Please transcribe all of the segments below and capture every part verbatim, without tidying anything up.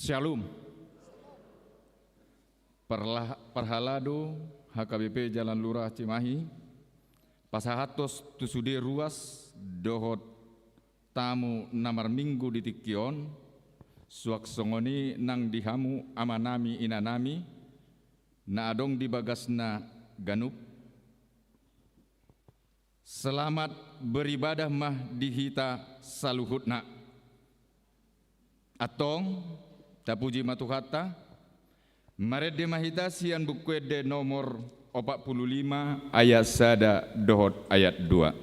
Shalom. Parla-, parhalado H K B P Jalan Lurah Cimahi, pasahathon tu sude ruas dohot tamu na marminggu di tingki on, suang songon i nang di hamu amanami inanami, na adong di bagasna ganup. Selamat beribadah ma di hita saluhutna. Antong, tapuji ma Tuhanta, marende ma hita sian Buku Ende nomor opat puluh lima ayat sada dohot ayat dua.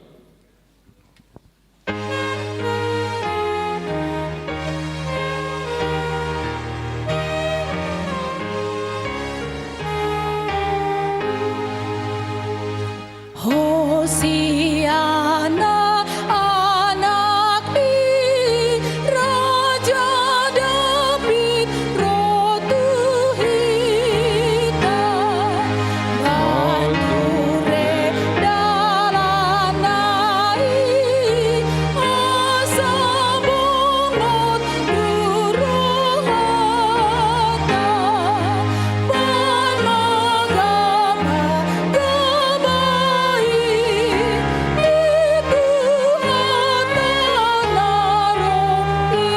Hosiana, Anak ni Raja Daud, ro tu hita. Bahen ture dalanna i, asa bongot tu rohanta. Bahen ma gabagaba i, di Tuhanta na ro i.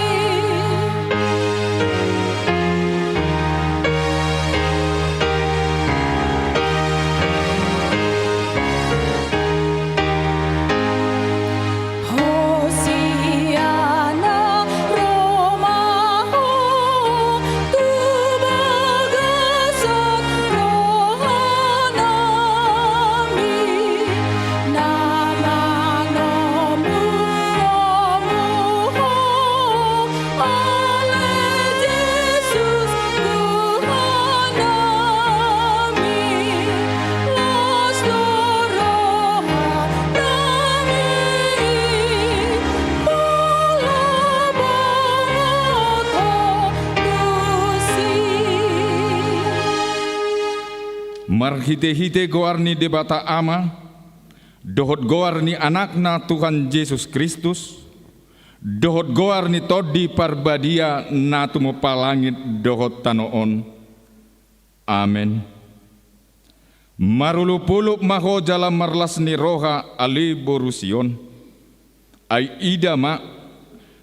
Hosiana, ro ma ho tu bagasan rohanami, na mangomuomu ho, ale Jesus Tuhan nami, las do roha nami, molo bongot ho tusi. Marhitehite goar ni Debata Ama, dohot goar ni Anakna Tuhan Jesus Kristus, dohot goar ni Tondi Parbadia na tumompa langit dohot tano on. Amen. Marolopolop ma ho jala marlas ni roha, ale boru Sion. Ai ida ma,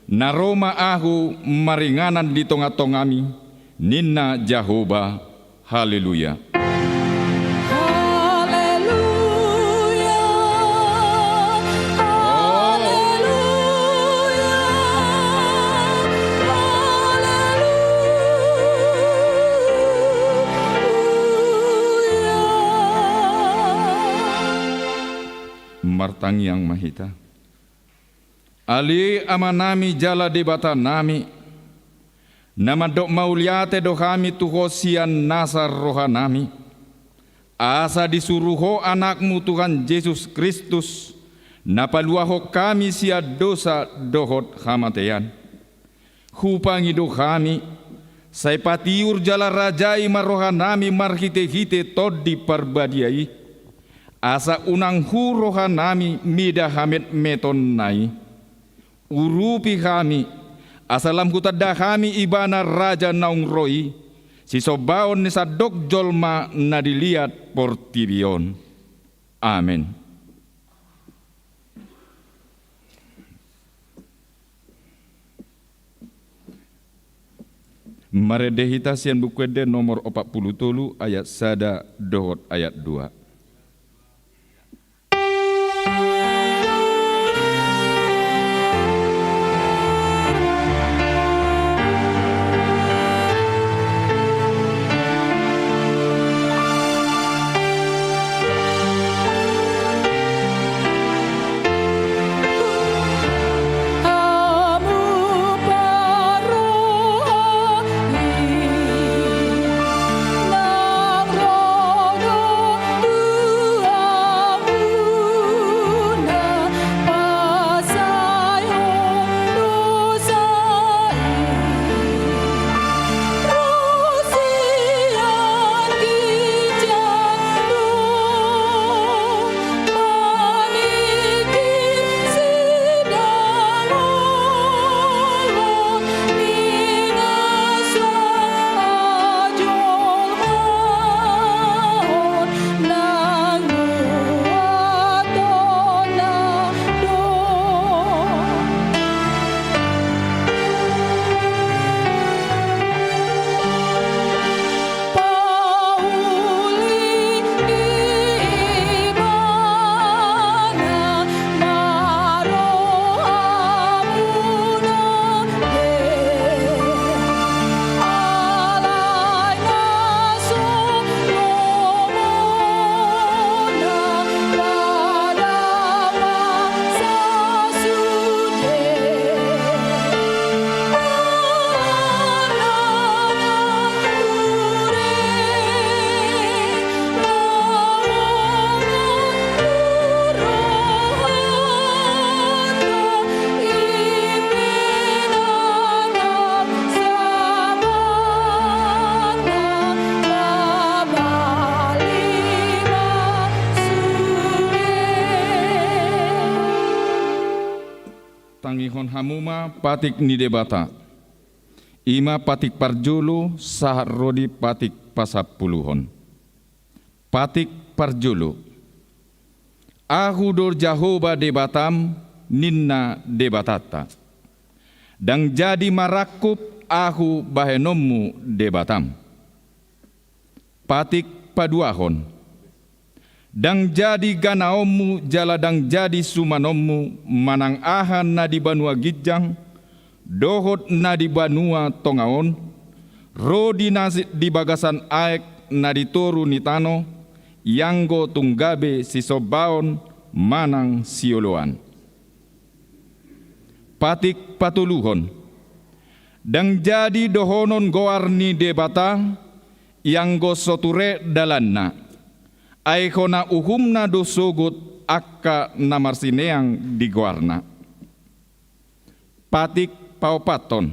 na ro ma ahu maringanan di tongatongami, ninna Jahowa. Haleluya. Haleluya. Haleluya. Haleluya. Martangiang ma hita. Ale Amanami jala Debatanami, na mandok mauliate do hami tu Ho sian nasa rohanami, asa disuru Ho Anakmu Tuhan Jesus Kristus, na paluahon hami sian dosa dohot hamatean. Hupangido hami, sai patiur jala rajai ma rohanami marhitehite Tondi Parbadia i, asa unang hu rohanami mida hametmetonna i. Urupi hami, asa lam hutanda hami Ibana Raja naung ro i, sisombaon ni sandok jolma na di liat portibi on. Amen. Marende hita sian Buku Ende nomor opat pulu tolu ayat sada dohot ayat dua. Ihon hamu ma patik ni Debata. I ma patik parjolo sahat ro di patik pasampuluhon. Patik parjolo. Ahu do Jahowa Debatam, ninna Debatanta. Ndang jadi marangkup Ahu bahenonmu Debatam. Patik paduahon. Ndang jadi ganaonmu jala ndang jadi sumanonmu manang aha na di banua ginjang dohot na di banua tonga on, ro di na si-, di bagasan aek na di toru ni tano, ianggo tung gabe sisombaon manang sioloan. Patik patoluhon. Ndang jadi dohonon goar ni Debata, ianggo so ture dalanna. Ai hona uhumna do sogot angka na marsineang di goarna. Patik paopathon.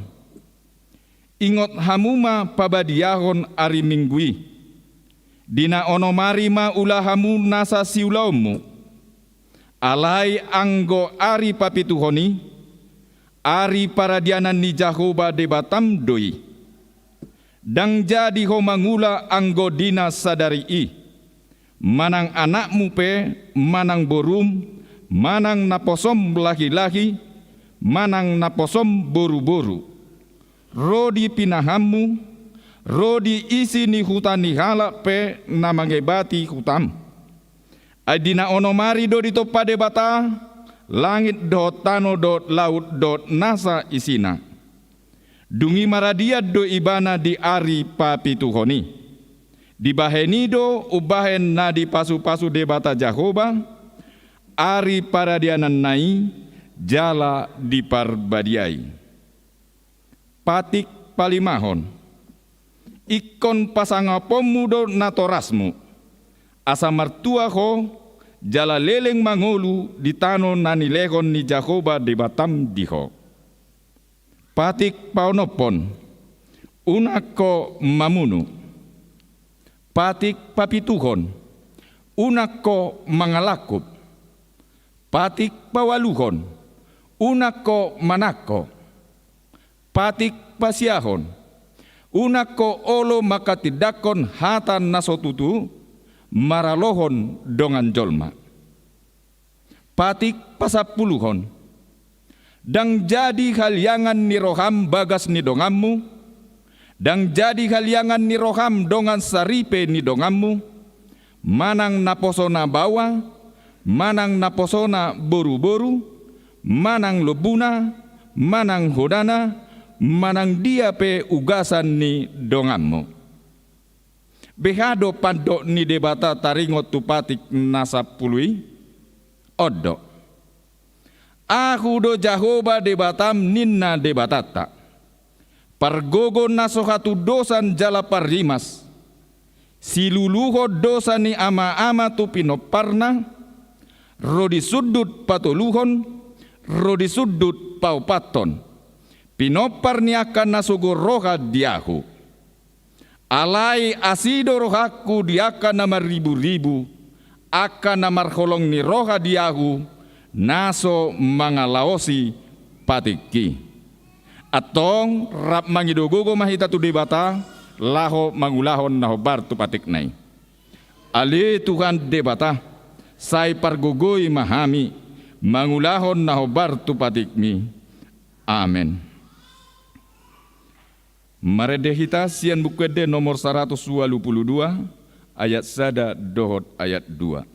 Ingot hamu ma pabadiahon ari Minggu i. Di na onom ari ma ula hamu nasa siulaonmu. Alai anggo ari papituhon i, ari paradianan ni Jahowa Debatam do i. Ndang jadi ho mangula anggo di na sadari i, manang anakmu pe, manang borum, manang naposom lahilahi, manang naposom boruboru. Ro di pinahanmu, ro di isi ni huta ni halak pe na mangebati hutam. Ai di na onom ari do ditompa Debata langit dohot tano dohot laut dohot nasa isina. Dung i maradian do ibana di ari papituhon i. Dibahen i do umbahen na dipasupasu Debata Jahowa ari paradiananna i jala diparbadiai. Patik palimahon. Ingkon pasangaponmu do natorasmu, asa martua ho jala leleng mangolu di tano na nilehon ni Jahowa Debatam di ho. Patik paonomhon. Unang ho mamunu. Patik papituhon. Unang ho mangalangkup. Patik paualuhon. Unang ho manangko. Patik pasiahon. Unang ho olo manghatindanghon hata na so tutu maralohon dongan jolma. Patik pasampuluhon. Ndang jadi haliangan ni roham bagas ni donganmu, ndang jadi haliangan ni roham dongan saripe ni donganmu, manang naposona baoa, manang naposona boruboru, manang lombuna, manang hodana, manang dia pe ugasan ni donganmu. Beha do pandok ni Debata taringot tu patik na sampulu i? On do. Ahu do Jahowa Debatam, ninna Debatanta. Pargogo na so hatundosan jala parrimas. Siluluhon dosa ni amaama tu pinomparna, ro di sundut patoluhon, ro di sundut paopathon. Pinompar ni angka na sogo roha di ahu. Alai asi do rohangku di angka na marriburibu, angka na marholong ni roha di ahu, na so mangalaosi patikki. Antong rap mangido gogo ma hita tu Debata, laho mangulahon na hombar tu patikna i. Ale Tuhan Debata, sai pargogoi ma hami, mangulahon na hombar tu patikmi. Amen. Marende hita sian Buku Ende nomor saratus ualu pulu dua, ayat sada dohot ayat dua.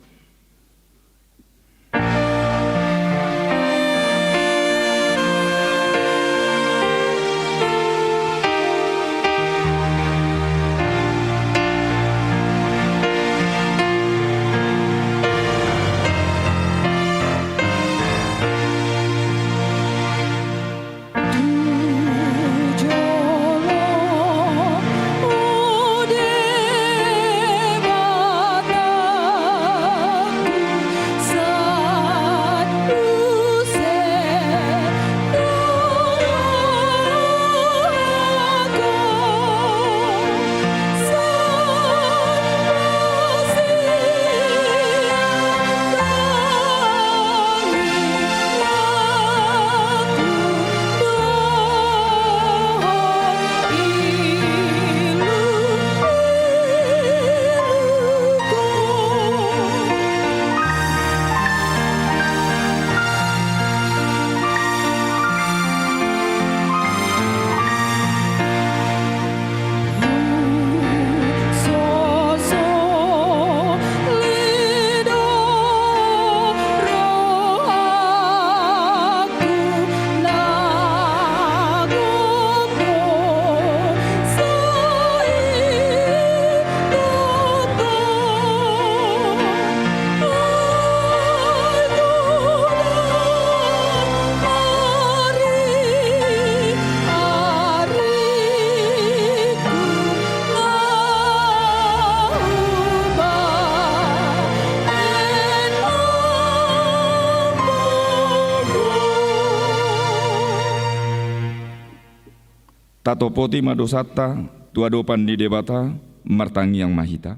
Tatopoti ma dosanta tu adopan ni Debata. Martangiang ma hita.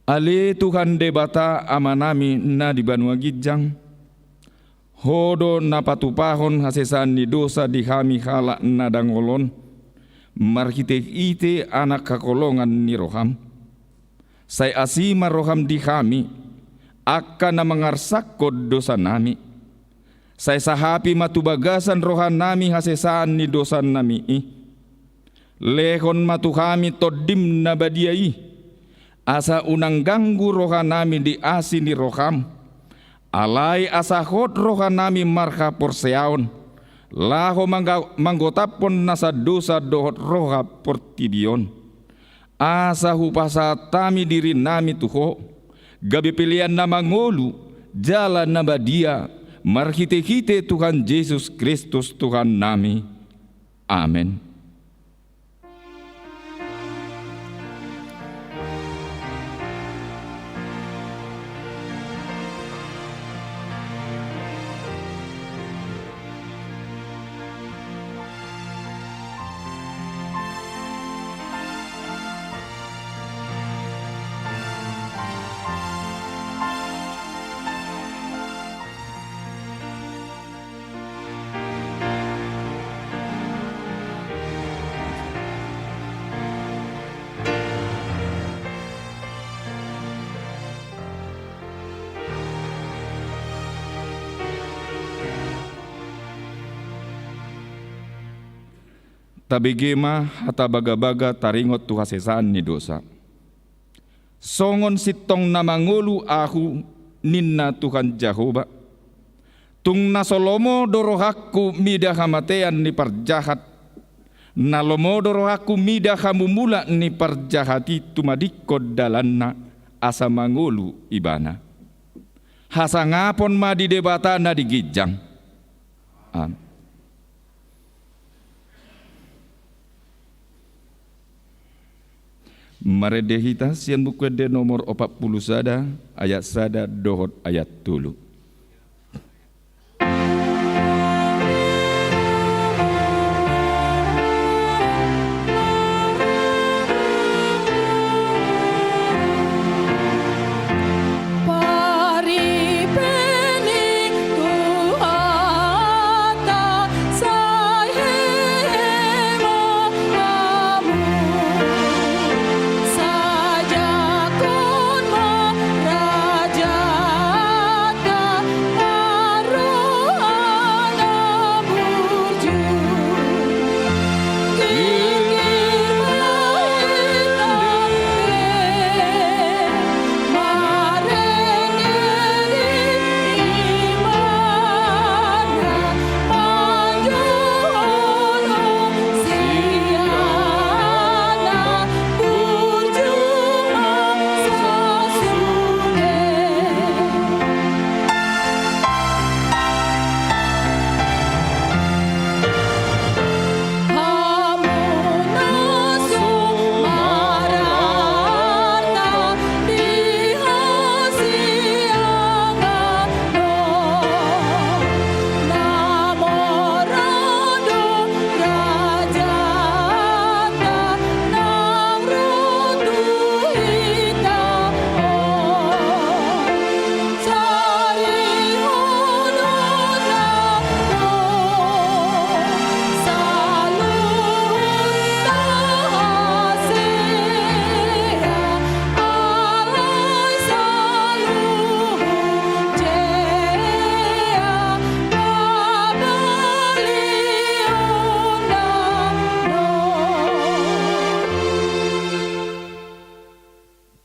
Ale Tuhan Debata Amanami na di banua ginjang, Ho do na patupahon hasesaan ni dosa di hami halak na dangol on, marhitehite Anak haholongan ni roham. Sai asi ma roham di hami, angka na mangarsakkon dosanami. Sai sahapi ma tu bagasan rohanami hasesaan ni dosanami i. Lehon ma tu hami Tondim na badia i, asa unang ganggu rohanami di asi ni roham. Alai asa hot rohanami marhaporseaon, laho mangga-, manggotaphon nasa dosa dohot roha portibi on. Asa hupasahat hami dirinami tu Ho, gabe pelean na mangolu, jala na badia, marhitehite Tuhan Jesus Kristus Tuhannami. Amen. Tabege ma hata bagabaga taringot tu hasesaan ni dosa. Songon sintong na mangolu ahu, ninna Tuhan Jahowa. Tung na so lomo do rohangku mida hamatean ni parjahat, na lomo do rohangku mida hamumula ni parjahat i tumadingkon dalanna asa mangolu ibana. Hasangapon ma di Debata na di ginjang. Amen. Marende hita sian Buku Ende nomor opat pulu sada, ayat sada dohot ayat tolu.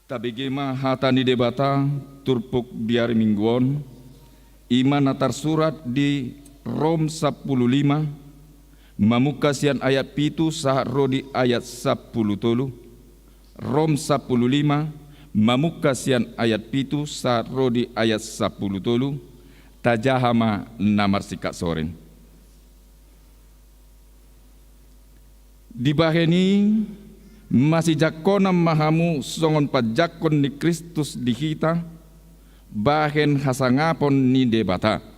Tabege ma hata ni Debata turpuk di ari Minggu on, i ma na tarsurat di Rom sampulu lima, mamungka sian ayat pitu sahat ro di ayat sampulu tolu. Rom sampulu lima, mamungka sian ayat pitu sahat ro di ayat sampulu tolu. Tajaha ma na marsingkat soreng. Dibahen i, masijangkonan ma hamu songon panjangkon ni Kristus di hita, bahen hasangapon ni Debata.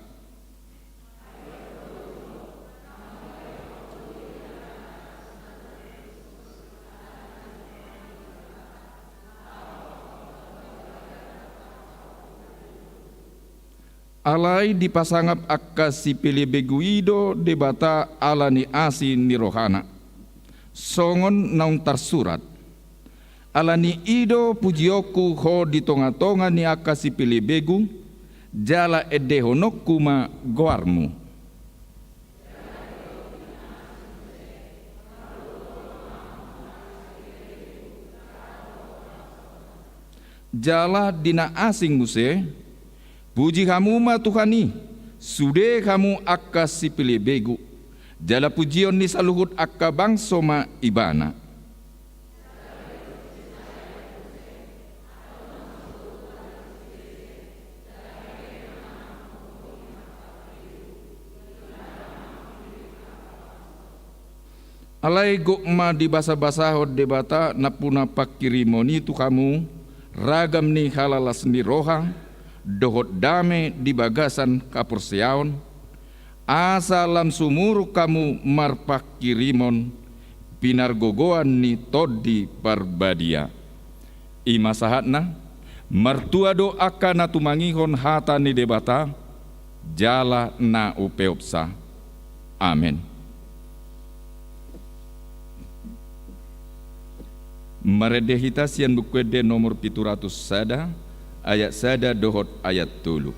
Alai dipasangap angka sipelebegu i do Debata ala ni asi ni rohana. Songon naung tarsurat: Ala ni i do pujionku ho di tongatonga ni angka sipelebegu, jala endehononku ma goarmu. Jala di na asing muse: Puji hamu ma Tuhan i, sude hamu angka sipelebegu, jala pujion ni saluhut angka bangso ma Ibana. Alai gok ma dibasabasahon Debata nampuna pangkirimon i tu hamu ragam ni halalas ni roha dohot dame di bagasan haporseaon, asa lam sumurung hamu marpangkirimon pinargogoan ni Tondi Parbadia. I ma sahatna. Martua do angka na tumangihon hata ni Debata jala na umpeopsa. Amen. Marende hita sian Buku Ende nomor pitu ratus sada, ayat sada dohot ayat tolu.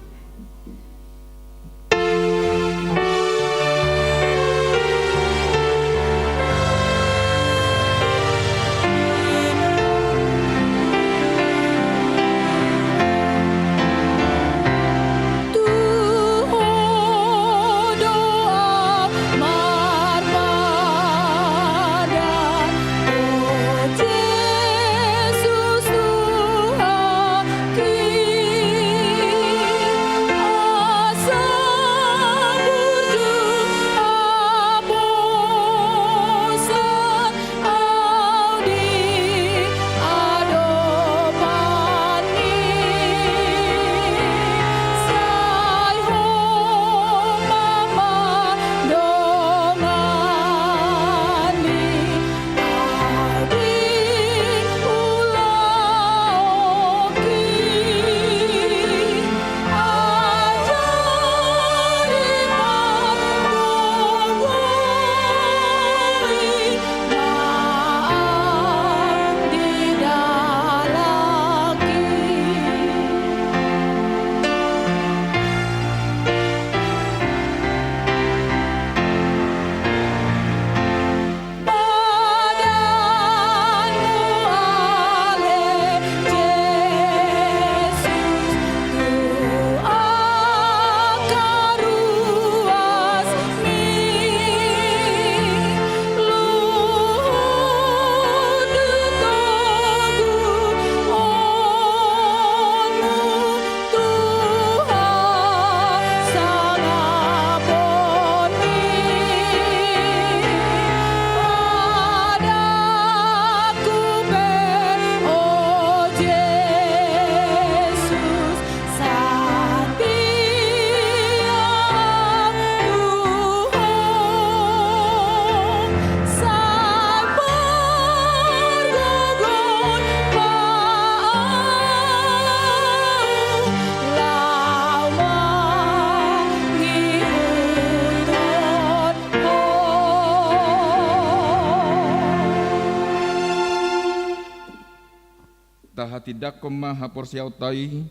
Tahatindangkon ma haporseaonta i,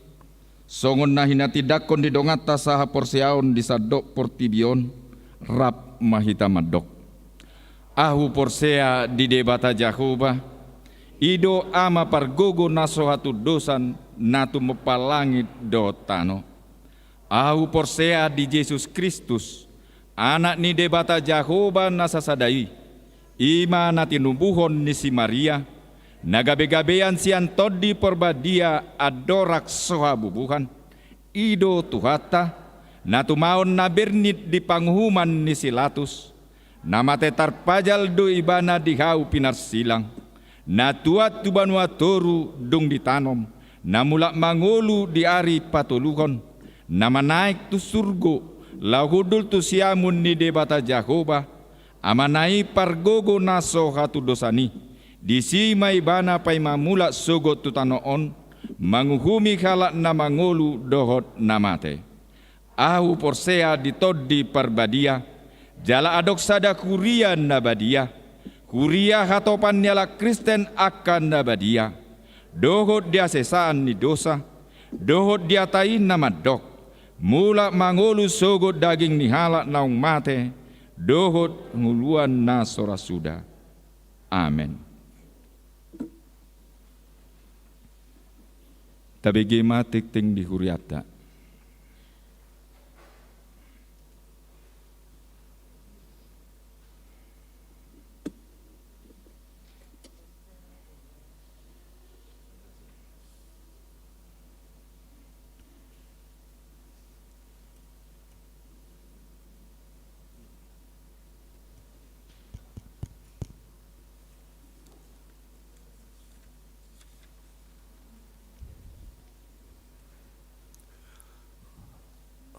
songon na hinatindangkon ni donganta sahaporseaon di sandok portibi on. Rap ma hita mandok: Ahu porsea di Debata Jahowa, i do Ama pargogo na so hatundosan, na tumompa langit dohot tano. Ahu porsea di Jesus Kristus, Anak ni Debata Jahowa na sasada i, i ma na tinubuhon ni si Maria, na gabegabean sian Tondi Parbadia andorang so habubuhan. I do Tuhanta, na tumaon na bernit di panguhuman ni si Latus. Na mate tarpajal do Ibana di hau pinarsilang, na tuat tu banua toru dung ditanom, na mulak mangolu di ari patoluhon, na manaek tu surgo, laho hundul tu siamun ni Debata Jahowa, Amana i pargogo na so hatundosan i. Disi ma Ibana paima mulak sogot tu tano on, manguhumi halak na mangolu dohot na mate. Ahu porsea di Tondi Parbadia, jala adong sada kuria na badia, kuria hatopan ni halak Kristen angka na badia, dohot di hasesaan ni dosa, dohot di hata i na mandok, mulak mangolu sogot daging ni halak naung mate, dohot ngoluan na so ra suda. Amen. Tabege ma tingting di hurianta.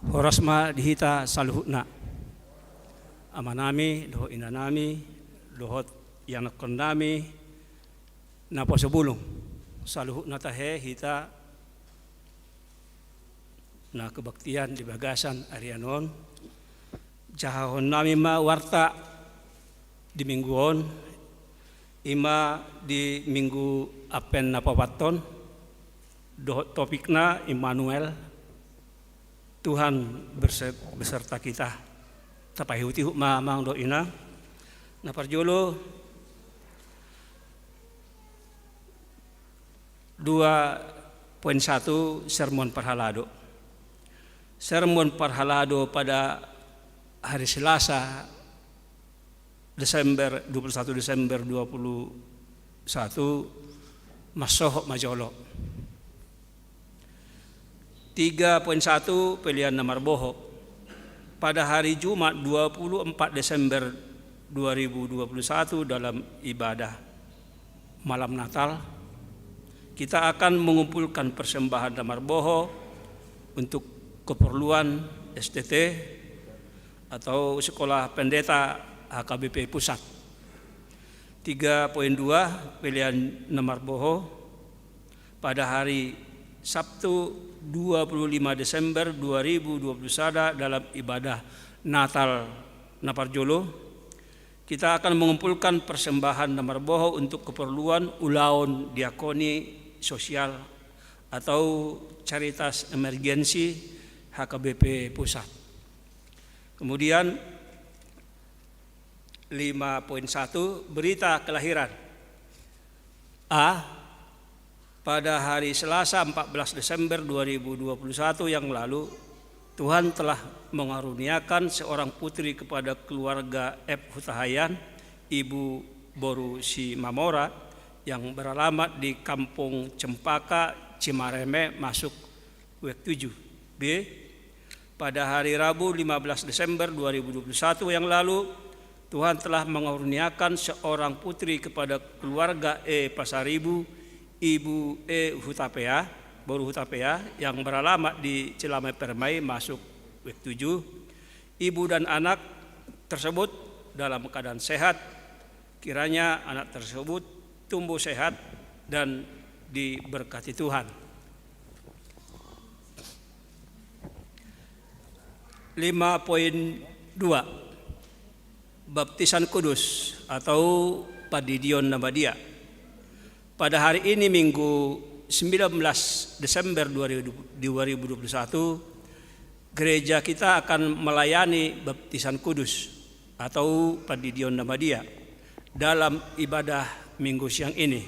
Horas ma di hita saluhutna, amanami dohot inanami dohot ianakkonnami na poso bulung, saluhutna tahe hita na kebaktian di bagasan arian on. Jahahonnami ma warta di minggu on, i ma di minggu Advent na paopathon, dohot topikna Immanuel, Tuhan berse-, beserta kita. Tapaihutihut ma amang dohot inang. Na parjolo, dua poin satu, sermon parhalado. Sermon parhalado pada hari Selasa, Desember, dua puluh satu Desember dua puluh satu, mansohot ma jolo. Tiga poin satu, pelean na marboho. Pada hari Jumat, dua puluh empat Desember dua ribu dua puluh satu, dalam ibadah malam Natal, kita akan mengumpulkan persembahan na marboho untuk keperluan S T T atau Sekolah Pendeta H K B P Pusat. Tiga poin dua, pelean na marboho. Pada hari Sabtu, dua puluh lima Desember dua ribu dua puluh sada, dalam ibadah Natal na parjolo, kita akan mengumpulkan persembahan na marboho untuk keperluan ulaon diakoni sosial atau Caritas Emergensi H K B P Pusat. Kemudian, lima poin satu, berita kelahiran. A, pada hari Selasa, empat belas Desember dua ribu dua puluh satu yang lalu, Tuhan telah mengaruniakan seorang putri kepada keluarga F Hutahaean, Ibu Boru Simamora, yang beralamat di Kampung Cempaka, Cimareme, masuk W tujuh. B, pada hari Rabu, lima belas Desember dua ribu dua puluh satu yang lalu, Tuhan telah mengaruniakan seorang putri kepada keluarga E Pasaribu, Ibu E Hutapea, Boru Hutapea, yang beralamat di Cilame Permai, masuk W tujuh. Ibu dan anak tersebut dalam keadaan sehat. Kiranya anak tersebut tumbuh sehat dan diberkati Tuhan. Lima poin dua, baptisan kudus atau pandidion na badia. Pada hari ini, Minggu sembilan belas Desember dua ribu, dua ribu dua puluh satu, gereja kita akan melayani baptisan kudus atau pandidion na badia dalam ibadah Minggu siang ini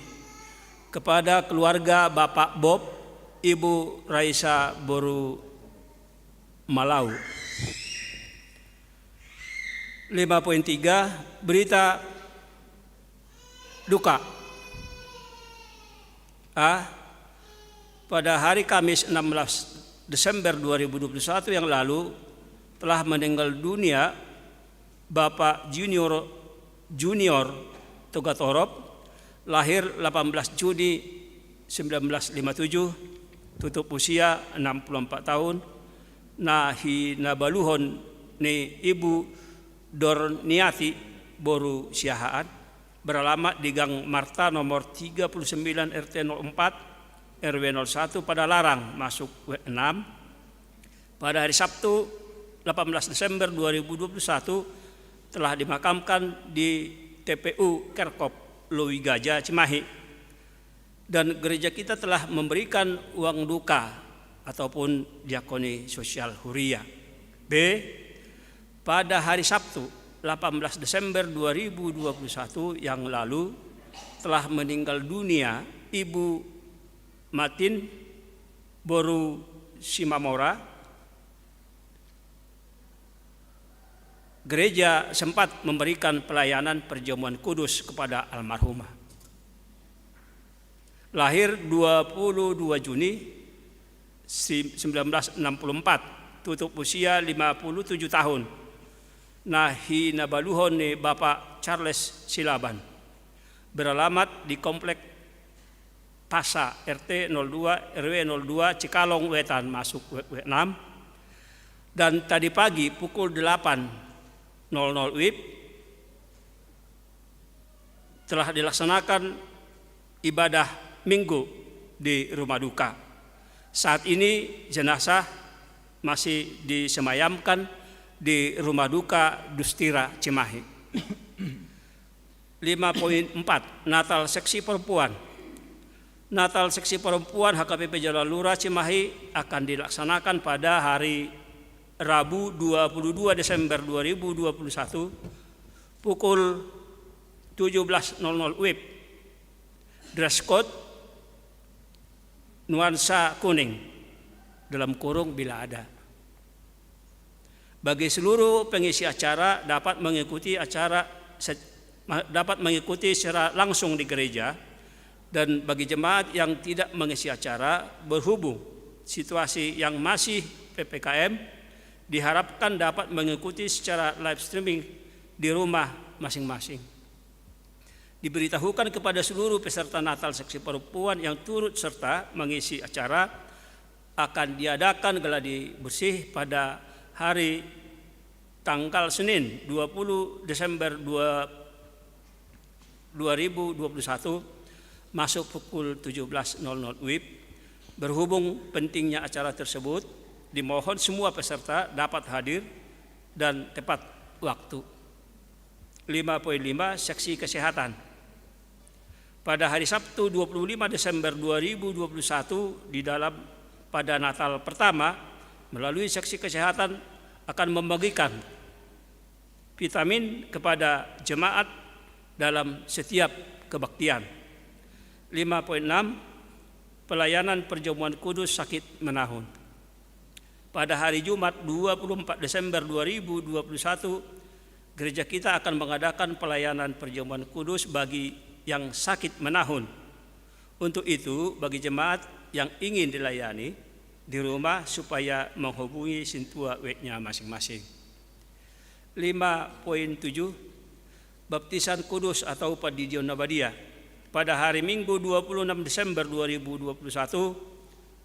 kepada keluarga Bapak Bob, Ibu Raisa Boru Malau. Lima poin tiga, berita duka. A, pada hari Kamis, enam belas Desember dua ribu dua puluh satu yang lalu, telah meninggal dunia Bapak Junior, Junior Togatorop, lahir delapan belas Juni sembilan belas lima tujuh, tutup usia enam puluh empat tahun, na hinabaluhon ni Ibu Dorniati Boru Siahaan, beralamat di Gang Marta nomor tiga puluh sembilan, R T nol empat, R W nol satu, Padalarang, masuk W enam. Pada hari Sabtu, delapan belas Desember dua ribu dua puluh satu, telah dimakamkan di T P U Kerkop Lowi Gaja, Cimahi, dan gereja kita telah memberikan uang duka ataupun diakoni sosial huria. B, pada hari Sabtu, delapan belas Desember dua ribu dua puluh satu yang lalu, telah meninggal dunia Ibu Matin, boru Simamora. Gereja sempat memberikan pelayanan perjamuan kudus kepada almarhumah. Lahir dua puluh dua Juni si-, sembilan belas enam puluh empat, tutup usia lima puluh tujuh tahun. Na hinabaluhon ni Bapak Charles Silaban. Beralamat di Komplek Pasa, R T nol dua, R W nol dua, Cikalong Wetan, masuk W-, W enam. Dan tadi pagi pukul delapan nol nol W I B, telah dilaksanakan ibadah Minggu di rumah duka. Saat ini jenazah masih disemayamkan di rumah duka Dustira, Cimahi. Lima poin empat, Natal Seksi Perempuan. Natal Seksi Perempuan H K P P Jalalura Cimahi akan dilaksanakan pada hari Rabu dua puluh dua Desember dua ribu dua puluh satu pukul tujuh belas nol nol W I B. Dress code nuansa kuning, dalam kurung bila ada. Bagi seluruh pengisi acara dapat mengikuti acara se-, ma-, dapat mengikuti secara langsung di gereja, dan bagi jemaat yang tidak mengisi acara, berhubung situasi yang masih P P K M, diharapkan dapat mengikuti secara live streaming di rumah masing-masing. Diberitahukan kepada seluruh peserta Natal Seksi Perempuan yang turut serta mengisi acara akan diadakan gladi bersih pada hari tanggal Senin, dua puluh Desember dua, dua ribu dua puluh satu, masuk pukul tujuh belas nol nol W I B. Berhubung pentingnya acara tersebut, dimohon semua peserta dapat hadir dan tepat waktu. Lima poin lima, seksi kesehatan. Pada hari Sabtu, dua puluh lima Desember dua ribu dua puluh satu, di dalam, pada Natal pertama, melalui seksi kesehatan akan membagikan vitamin kepada jemaat dalam setiap kebaktian. Lima poin enam, pelayanan perjamuan kudus sakit menahun. Pada hari Jumat, dua puluh empat Desember dua ribu dua puluh satu, gereja kita akan mengadakan pelayanan perjamuan kudus bagi yang sakit menahun. Untuk itu, bagi jemaat yang ingin dilayani di rumah supaya menghubungi sintua webnya masing-masing. Lima poin tujuh, baptisan kudus atau pandidion na badia. Pada hari Minggu, dua puluh enam Desember dua ribu dua puluh satu,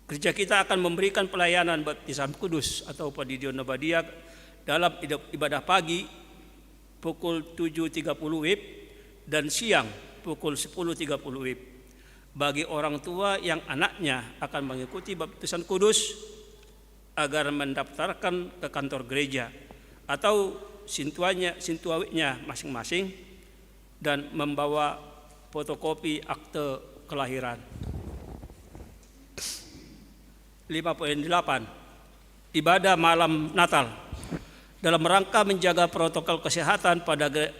gereja kita akan memberikan pelayanan baptisan kudus atau pandidion na badia dalam ida-, ibadah pagi pukul tujuh tiga puluh W I B dan siang pukul sepuluh tiga puluh W I B. Bagi orang tua yang anaknya akan mengikuti baptisan kudus, agar mendaftarkan ke kantor gereja atau sintuanya, sintua webnya masing-masing, dan membawa fotokopi akte kelahiran. Lima poin delapan, ibadah malam Natal. Dalam rangka menjaga protokol kesehatan pada gere-,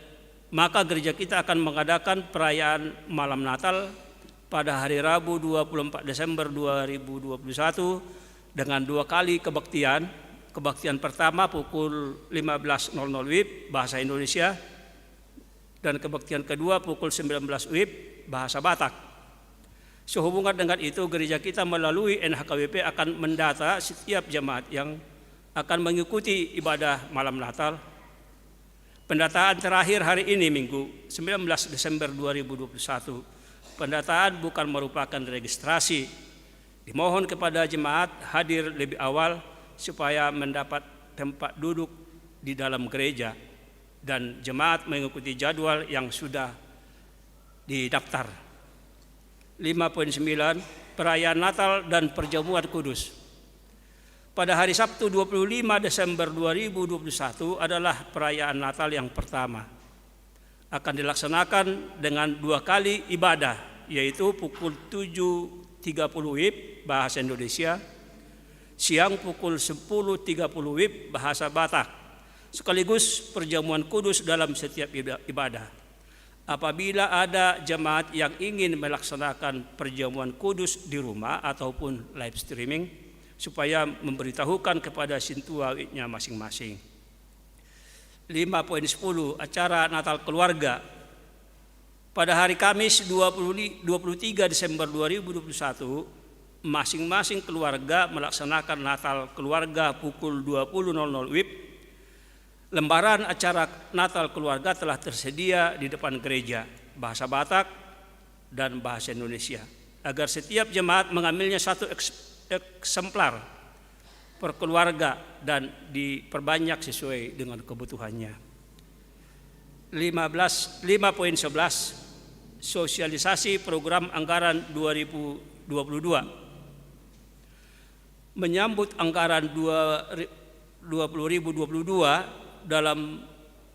maka gereja kita akan mengadakan perayaan malam Natal pada hari Rabu, dua puluh empat Desember dua ribu dua puluh satu, dengan dua kali kebaktian. Kebaktian pertama pukul lima belas nol nol W I B, bahasa Indonesia, dan kebaktian kedua pukul sembilan belas W I B, bahasa Batak. Sehubungan dengan itu, gereja kita melalui N H K W P akan mendata setiap jemaat yang akan mengikuti ibadah malam Natal. Pendataan terakhir hari ini, Minggu, sembilan belas Desember dua ribu dua puluh satu. Pendataan bukan merupakan registrasi. Dimohon kepada jemaat hadir lebih awal supaya mendapat tempat duduk di dalam gereja, dan jemaat mengikuti jadwal yang sudah didaftar. Lima poin sembilan, perayaan Natal dan perjamuan kudus. Pada hari Sabtu dua puluh lima Desember dua ribu dua puluh satu adalah perayaan Natal yang pertama. Akan dilaksanakan dengan dua kali ibadah, yaitu pukul tujuh tiga puluh WIB bahasa Indonesia, siang pukul sepuluh tiga puluh WIB bahasa Batak, sekaligus perjamuan kudus dalam setiap iba-, ibadah. Apabila ada jemaat yang ingin melaksanakan perjamuan kudus di rumah ataupun live streaming, supaya memberitahukan kepada sintua WIB-nya masing-masing. Lima poin sepuluh, acara Natal keluarga. Pada hari Kamis dua puluh li-, dua puluh tiga Desember dua ribu dua puluh satu, masing-masing keluarga melaksanakan Natal keluarga pukul dua puluh nol nol WIB. Lembaran acara Natal keluarga telah tersedia di depan gereja, bahasa Batak dan bahasa Indonesia, agar setiap jemaat mengambilnya satu eks-, eksemplar per keluarga dan diperbanyak sesuai dengan kebutuhannya. Lima belas, lima poin sebelas, sosialisasi program anggaran dua ribu dua puluh dua. Menyambut anggaran dua ri-, dua puluh ribu dua puluh dua dalam,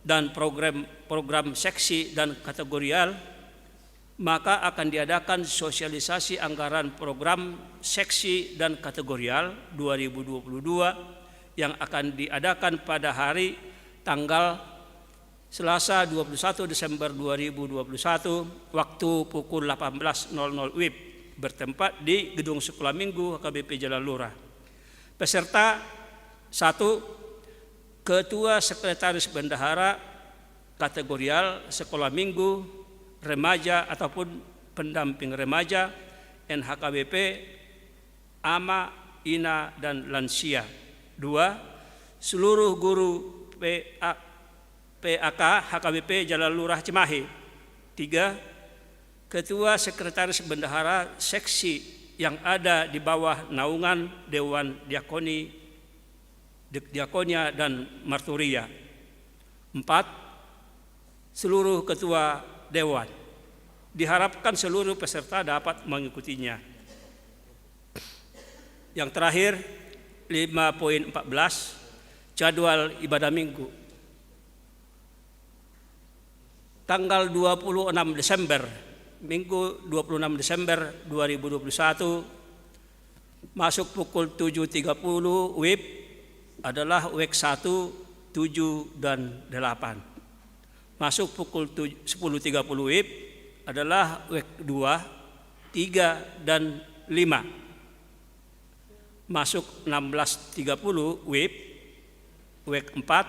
dan program, program seksi dan kategorial, maka akan diadakan sosialisasi anggaran program seksi dan kategorial dua ribu dua puluh dua yang akan diadakan pada hari tanggal Selasa dua puluh satu Desember dua ribu dua puluh satu, waktu pukul delapan belas nol nol WIB, bertempat di Gedung Sekolah Minggu H K B P Jalan Lurah. Peserta, satu, Ketua Sekretaris Bendahara Kategorial Sekolah Minggu Remaja ataupun Pendamping Remaja N H K B P, ama, ina, dan lansia. Dua, seluruh guru P A, P A K H K B P Jalan Lurah Cimahi. Tiga, Ketua Sekretaris Bendahara seksi yang ada di bawah naungan Dewan Diakoni, Di-, Diakonia dan Marturia. Empat, seluruh ketua dewan. Diharapkan seluruh peserta dapat mengikutinya. Yang terakhir, lima poin empat belas, jadwal ibadah Minggu. Tanggal dua puluh enam Desember, Minggu dua puluh enam Desember dua ribu dua puluh satu, masuk pukul tujuh tiga puluh WIB adalah WEK satu, tujuh, dan delapan. Masuk pukul tuj-, sepuluh tiga puluh WIB adalah WEK dua, tiga, dan lima. Masuk enam belas tiga puluh WIB, WEK empat,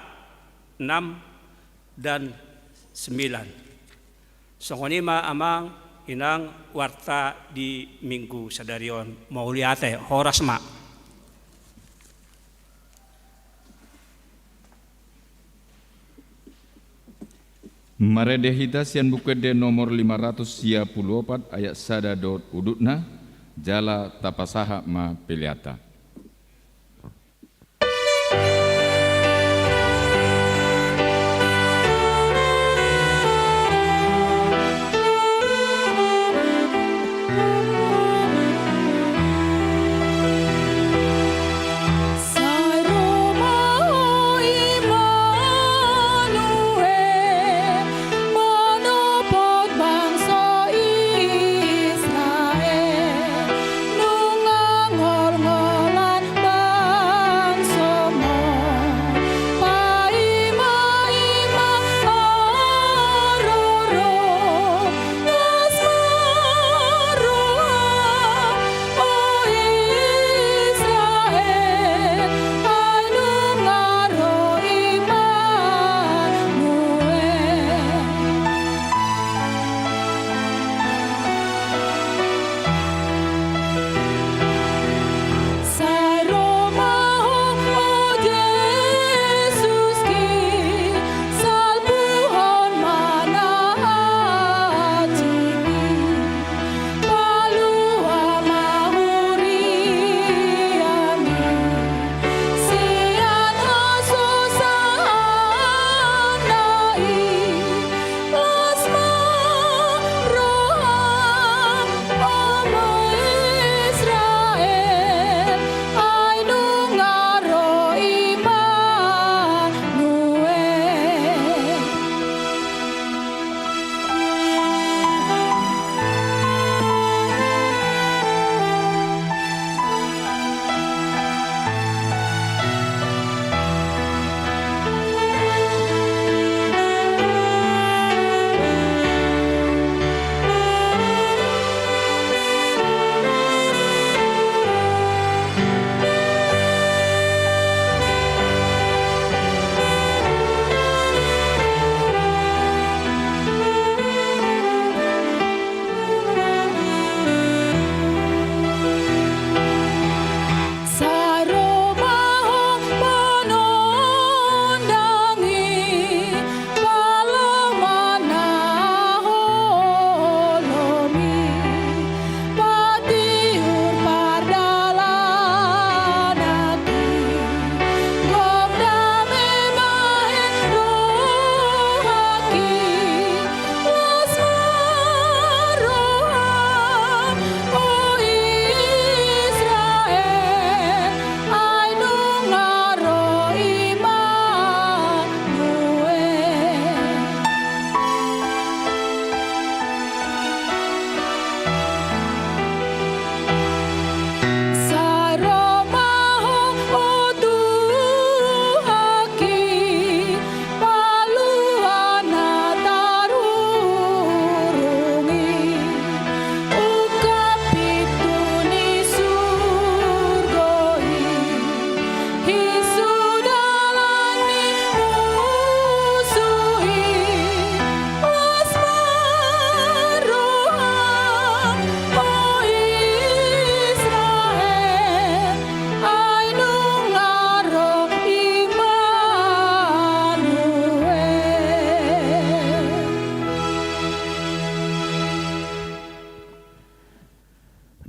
enam, dan sembilan. Songon i ma amang inang warta di Minggu sadari on. Mauliate, horas ma. Marende hita sian Buku Ende nomor lima ratus sia pulu opat ayat sada dohot udutna, jala tapasahat ma peleanta.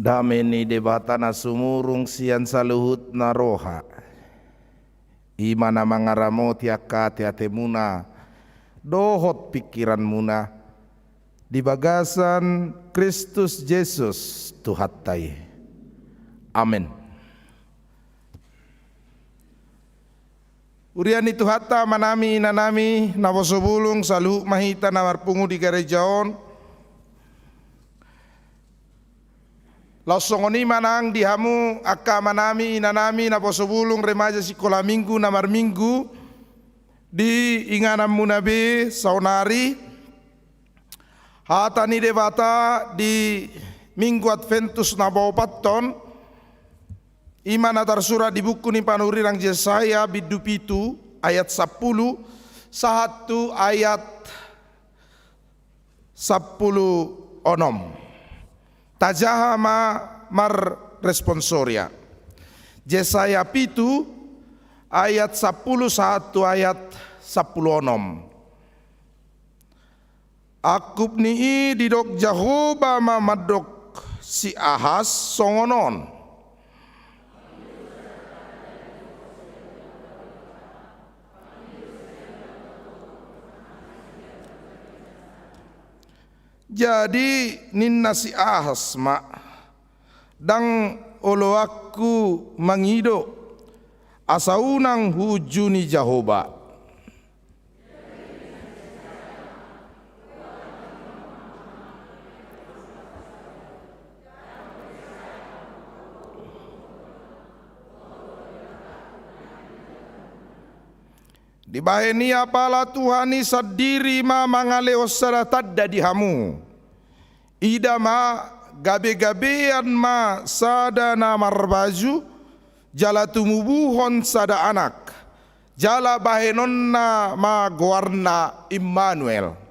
Dame ni Debata na sumurung sian saluhutna roha, i ma na mangaramoti angka ateatemuna dohot pingkiranmuna di bagasan Kristus Jesus Tuhanta i. Amen. Huria ni Tuhanta, amanami, inanami, naposo bulung, saluhut ma hita na marpungu di gareja on. Laos songon i ma nang di hamu angka amanami, inanami, naposo bulung, remaja sikola minggu na marminggu di ingananmuna be saonari. Hata ni Debata di Minggu Adventus na paopathon, i ma na tarsurat di buku ni panurirang Jesaya bindu pitu ayat sampulu sahat tu ayat sampulu onom. Tajaha ma marresponsoria. Jesaya pitu ayat sampulu sahat tu ayat sampulu onom. Angkup ni i didok Jahowa ma mandok si Ahas songon on. Jadi ninna si Ahas ma, ndang oloanku mangido, asa unang huunjuni Jahowa. Dibahen i apala Tuhan i sandiri ma mangalehon sada tanda di hamu. Ida ma, gabegabean ma sada na marbaju, jala tumubuhon sada anak, jala bahenonna ma goarna Immanuel.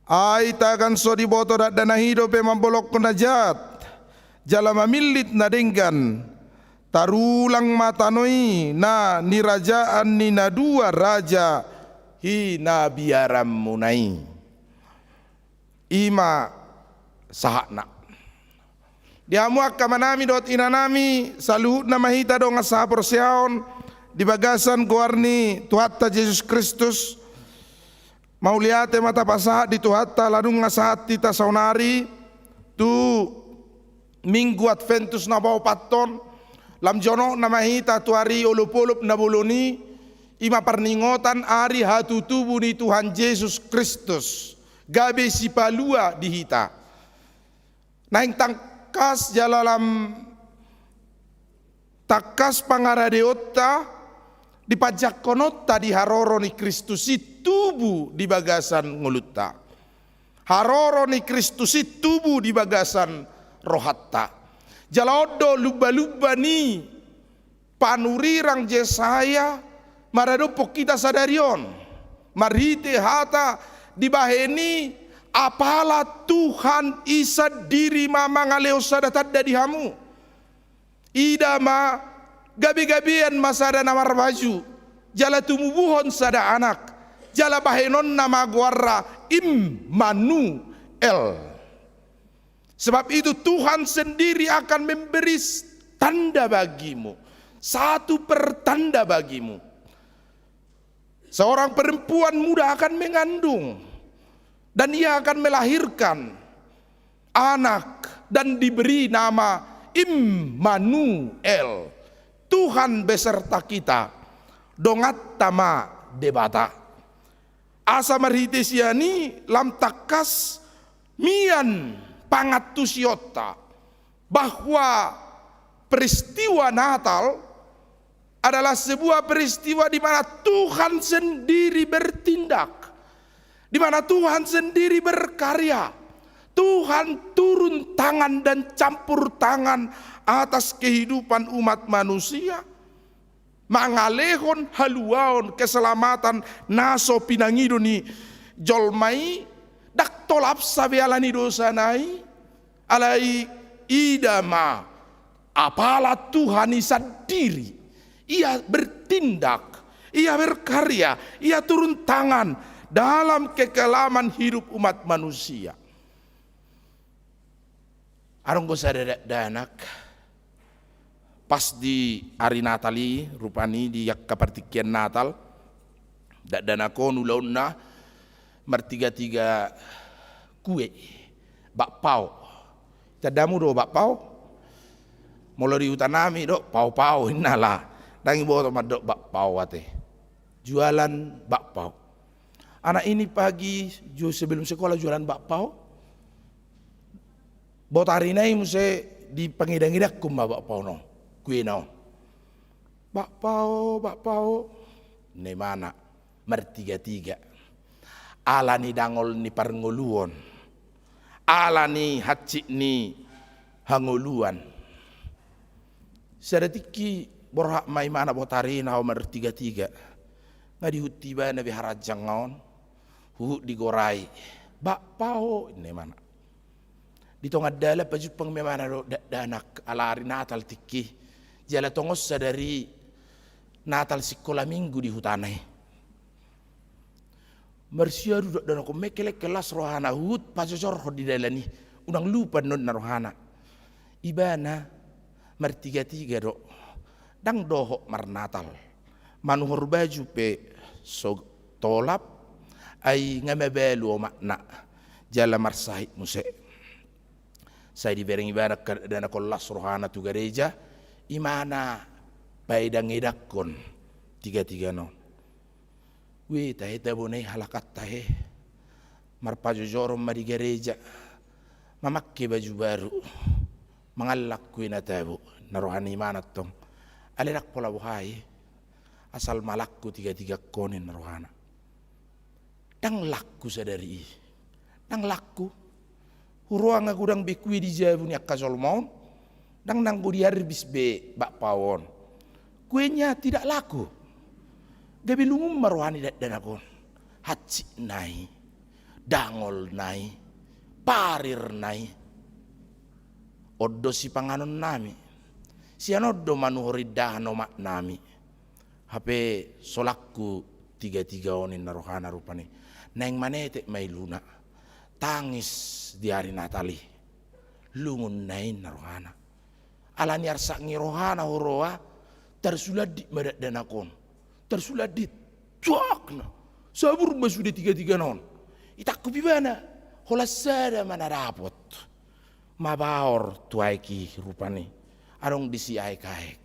Ai tagan so diboto dakdanak i dope mambolongkon na jat, jala mamillit na denggan, tarulang ma tano i na nirajaan ni na dua raja hinabiaranmuna i. I ma sahatna. Di hamu angka amanami dohot inanami, saluhutna ma hita dongan sahaporseaon di bagasan goar ni Tuhanta Jesus Kristus. Mauliate ma tapasahat di Tuhanta, ala nunga sahat hita saonari tu Minggu Adventus na paopathon. Lam jonokna ma hita tu ari olopolop na bolon i, i ma parningotan ari hatutubu ni Tuhan Jesus Kristus, gabe sipalua di hita. Naeng tangkas jala lam tangkas pangaradeonta di panjangkononta di haroro ni Kristus i tubu di bagasan ngolunta. Haroro ni Kristus i tubu di bagasan rohanta. Jala on do lumbalumba ni panurirang Jesaya maradophon hita sadari on. Marhite hata dibahen i, apala Tuhan i sandiri ma mangalehon sada tanda di hamu. Ida ma, gabegabean ma sada na marbaju, jala tumubuhon sada anak, jala bahenonna ma goarna Immanuel. Sebab itu Tuhan sendiri akan memberi s-, tanda bagimu, satu pertanda bagimu. Seorang perempuan muda akan mengandung, dan ia akan melahirkan anak, dan diberi nama Immanuel, Tuhan beserta kita, donganta ma Debata. Asa marhite sian i lam tangkas mian pangantusionta bahwa peristiwa Natal adalah sebuah peristiwa di mana Tuhan sendiri bertindak, di mana Tuhan sendiri berkarya. Tuhan turun tangan dan campur tangan atas kehidupan umat manusia, mangalehon haluaon keselamatan na so pinangido ni jolma i, ndang tolapsa be ala ni dosana i. Alai ida ma, apala Tuhan i sandiri, Ia bertindak, ia berkarya, ia turun tangan dalam kekelaman hidup umat manusia. Adong do sada dakdanak, pas di ari Natal i, rupani di angka partingkian Natal, dakdanak on ulaonna martigatiga kue, bakpao. Tandamu do bakpao? Molo di hutanami do pao-pao, inna lah. Ndang diboto mandok bakpao ate. Jualan bakpao. Anak ini pagi jo sebelum sekolah jualan bakpao. Botarina i muse dipangidang-idangkon ma bakpao on, kuena on. Bakpao, bakpao, ninna imana martigatiga. Ala ni dangol ni parngoluon, ala ni hansit ni hangoluan. Sada tingki borhat ma imana botarina on martigatiga. Nga dihut ibana be haranjang on, huhut digorai. Bakpao, ninna imana. Di tonga dalan pajumpang ma imana dohot dakdanak ala ari Natal tingki. Jala tongon sadari Natal sikola minggu di hutana i. Marsiadu dakdanak on, mengkelengkel las rohana, huhut pajojorhon di dalan i. Unang lupa ninna rohana. Ibana martigatiga do. Ndang dohot marnatal. Manuhor baju pe so tolap, ai nga mabalu omakna, jala marsahit muse. Sai dibereng ibana angka dakdanak on las rohana tu gareja, imana paidang-idangkon tiga-tiga on. Ue tahe, tabo na i halak an tahe. Marpajojoron ma di gareja, mamangke baju baru, mangallang kue na tabo, ninna roha ni imana antong. Alai ndang pola boha i, asal ma lakku tiga-tiga on, ninna rohana. Ndang lakku sadari i. Ndang lakku. Huroha nga godang be kue di jabu ni angka jolma on. Ndang nanggo diarbis be bakpao on. Kuenya tidak laku. Gabe lungun ma roha ni dakdanak on. Hansit na i, dangol na i, parir na i. On do sipanganon nami. Sian on do manuhor indahan omak nami. Hape so lakku tiga-tiga on, ninna rohana rupani. Naeng manetek ma iluna. Tangis di ari Natal i. Lungun na i, ninna rohana. Ala ni arsak ni rohana huroha, tarsulandit ma dakdanak on. Tarsulandit. Cuak na. Sabur ma sude tiga-tiga on. Itangkup ibana. Holan sada ma na dapot. Mabaor tu aek i rupani. Adong disi aek-aek.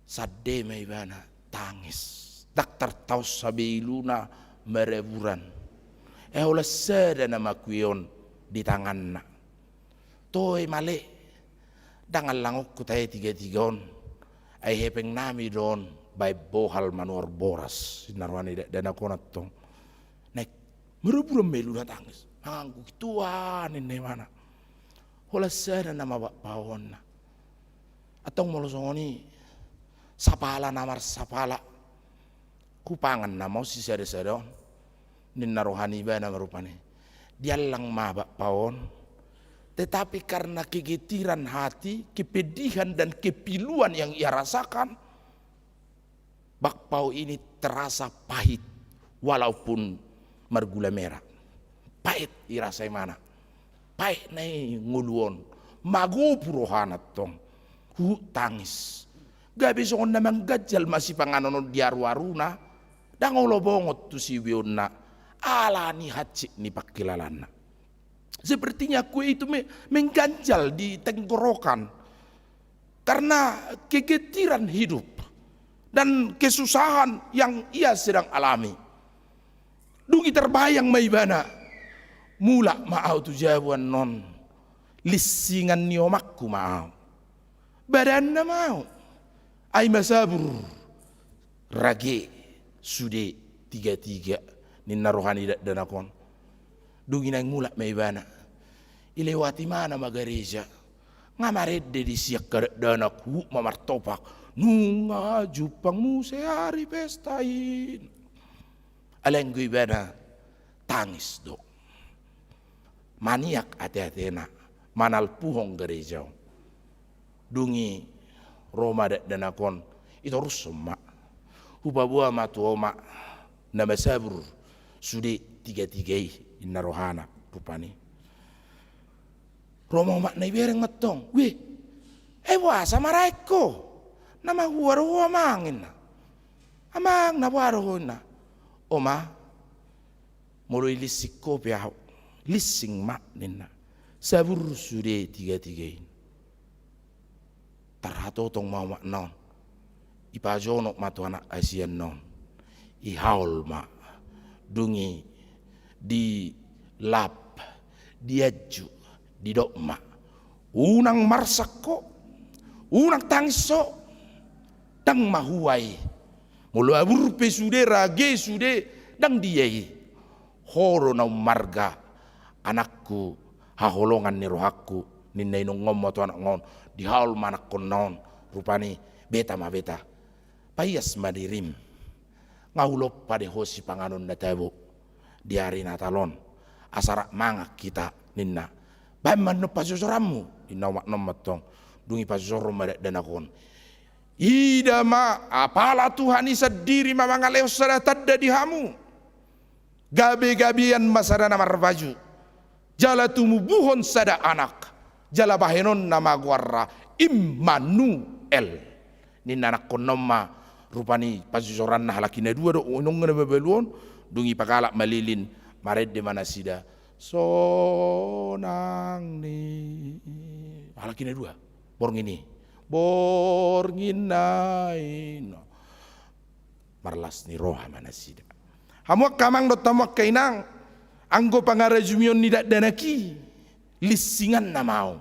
Sande ma ibana tangis. Ndang tartaonsa be iluna maraburan. Ai holan sada nama kue on di tanganna. Toe male. Ndang allangonku tahe tiga-tiga on. Ai hepeng nami do on baen bohal manuhor boras, ninna roha ni dakdanak on antong. Naeng maraburan ma iluna tangis. Mangangguk, Tuhan, ninna imana. Holan sada nama bakpao on na. Antong molo songon i, sapala na marsapala, hupangan nama on sisada-sada on, ninna roha ni ibana ma rupani. Diallang ma bakpao on. Tetapi karena kegetiran hati, kepedihan dan kepiluan yang ia rasakan, bakpao ini terasa pahit walaupun margula merah. Pahit dirasa imana. Pahit na i ngolu on. Magopu rohana antong. Huhut tangis. Gabe songon na mangganjal ma sipanganon on di aru-aruna. Ndang olo bongot tu siubeonna. Ala ni hansit ni pangkilalaanna. Sepertinya kue itu me-, mengganjal di tenggorokan karena kegetiran hidup dan kesusahan yang ia sedang alami. Dung i tarbayang ma ibana, mulak ma au tu jabu annon, linsingan ni omakku ma au. Badanna ma au. Ai masabur. Rage sude tiga-tiga, ninna roha ni dakdanak on. Dung i naeng mulak ma ibana. Ilewati ma na ma gareja. Nga marende disi angka dakdanak, huhut ma martopak. Nunga jumpang muse ari pesta i. Alai anggo ibana tangis do. Maniak ate-atena, manalpuhon gareja on. Dung i Ro ma dakdanak on, itorushon ma. Hupaboa ma tu omak na masabur sude tigatiga i, ninna rohana rupani. Ro ma omakna, ibereng ma antong. Weh, ai boasa maraek ho? Na mahua do ho amang, ninna. Amang, na boha do ho, ninna. Oma, molo ilinsing ho pe ahu, linsing ma, ninna. Sabur sude tigatiga i. Tarhatotong ma omakna on. Ipajonok ma tu anak asianna on. Ihaol ma. Dung i dilap, dianju, didok ma. Unang marsak ho, unang tangis ho. Ndang mahua i. Molo abur pe sude, rage sude, ndang dia i. Ho do na ummarga, anakku, haholongan ni rohangku, ninna inongna on ma tu anakna on. Dihaol ma anakkonna on, rupani, beta ma beta. Paias ma dirim. Nga hulompa do ho sipanganon na tabo di ari Natal on. Asa rap mangan hita, ninna. Bahen ma annon pasosoranmu, ninna omakna on ma antong. Dung i pasosoron ma dakdanak on. Ida ma, apala Tuhan i sandiri ma mangalehon sada tanda di hamu. Gabegabean ma sada na marbaju, jala tumubuhon sada anak, jala bahenonna ma goarna Immanuel. Ninna anakkonna on ma rupani pasosoranna. Halak i na dua do inongna na mabalu on. Dung i pagalak ma lilin, marende ma nasida. Sonang ni. Halak i na dua. Borngin i. Borngin nai. Marlas ni roha ma nasida. Hamu angka amang dohot hamu angka inang, anggo pangarajumion ni dakdanak i, linsinganna ma ahu,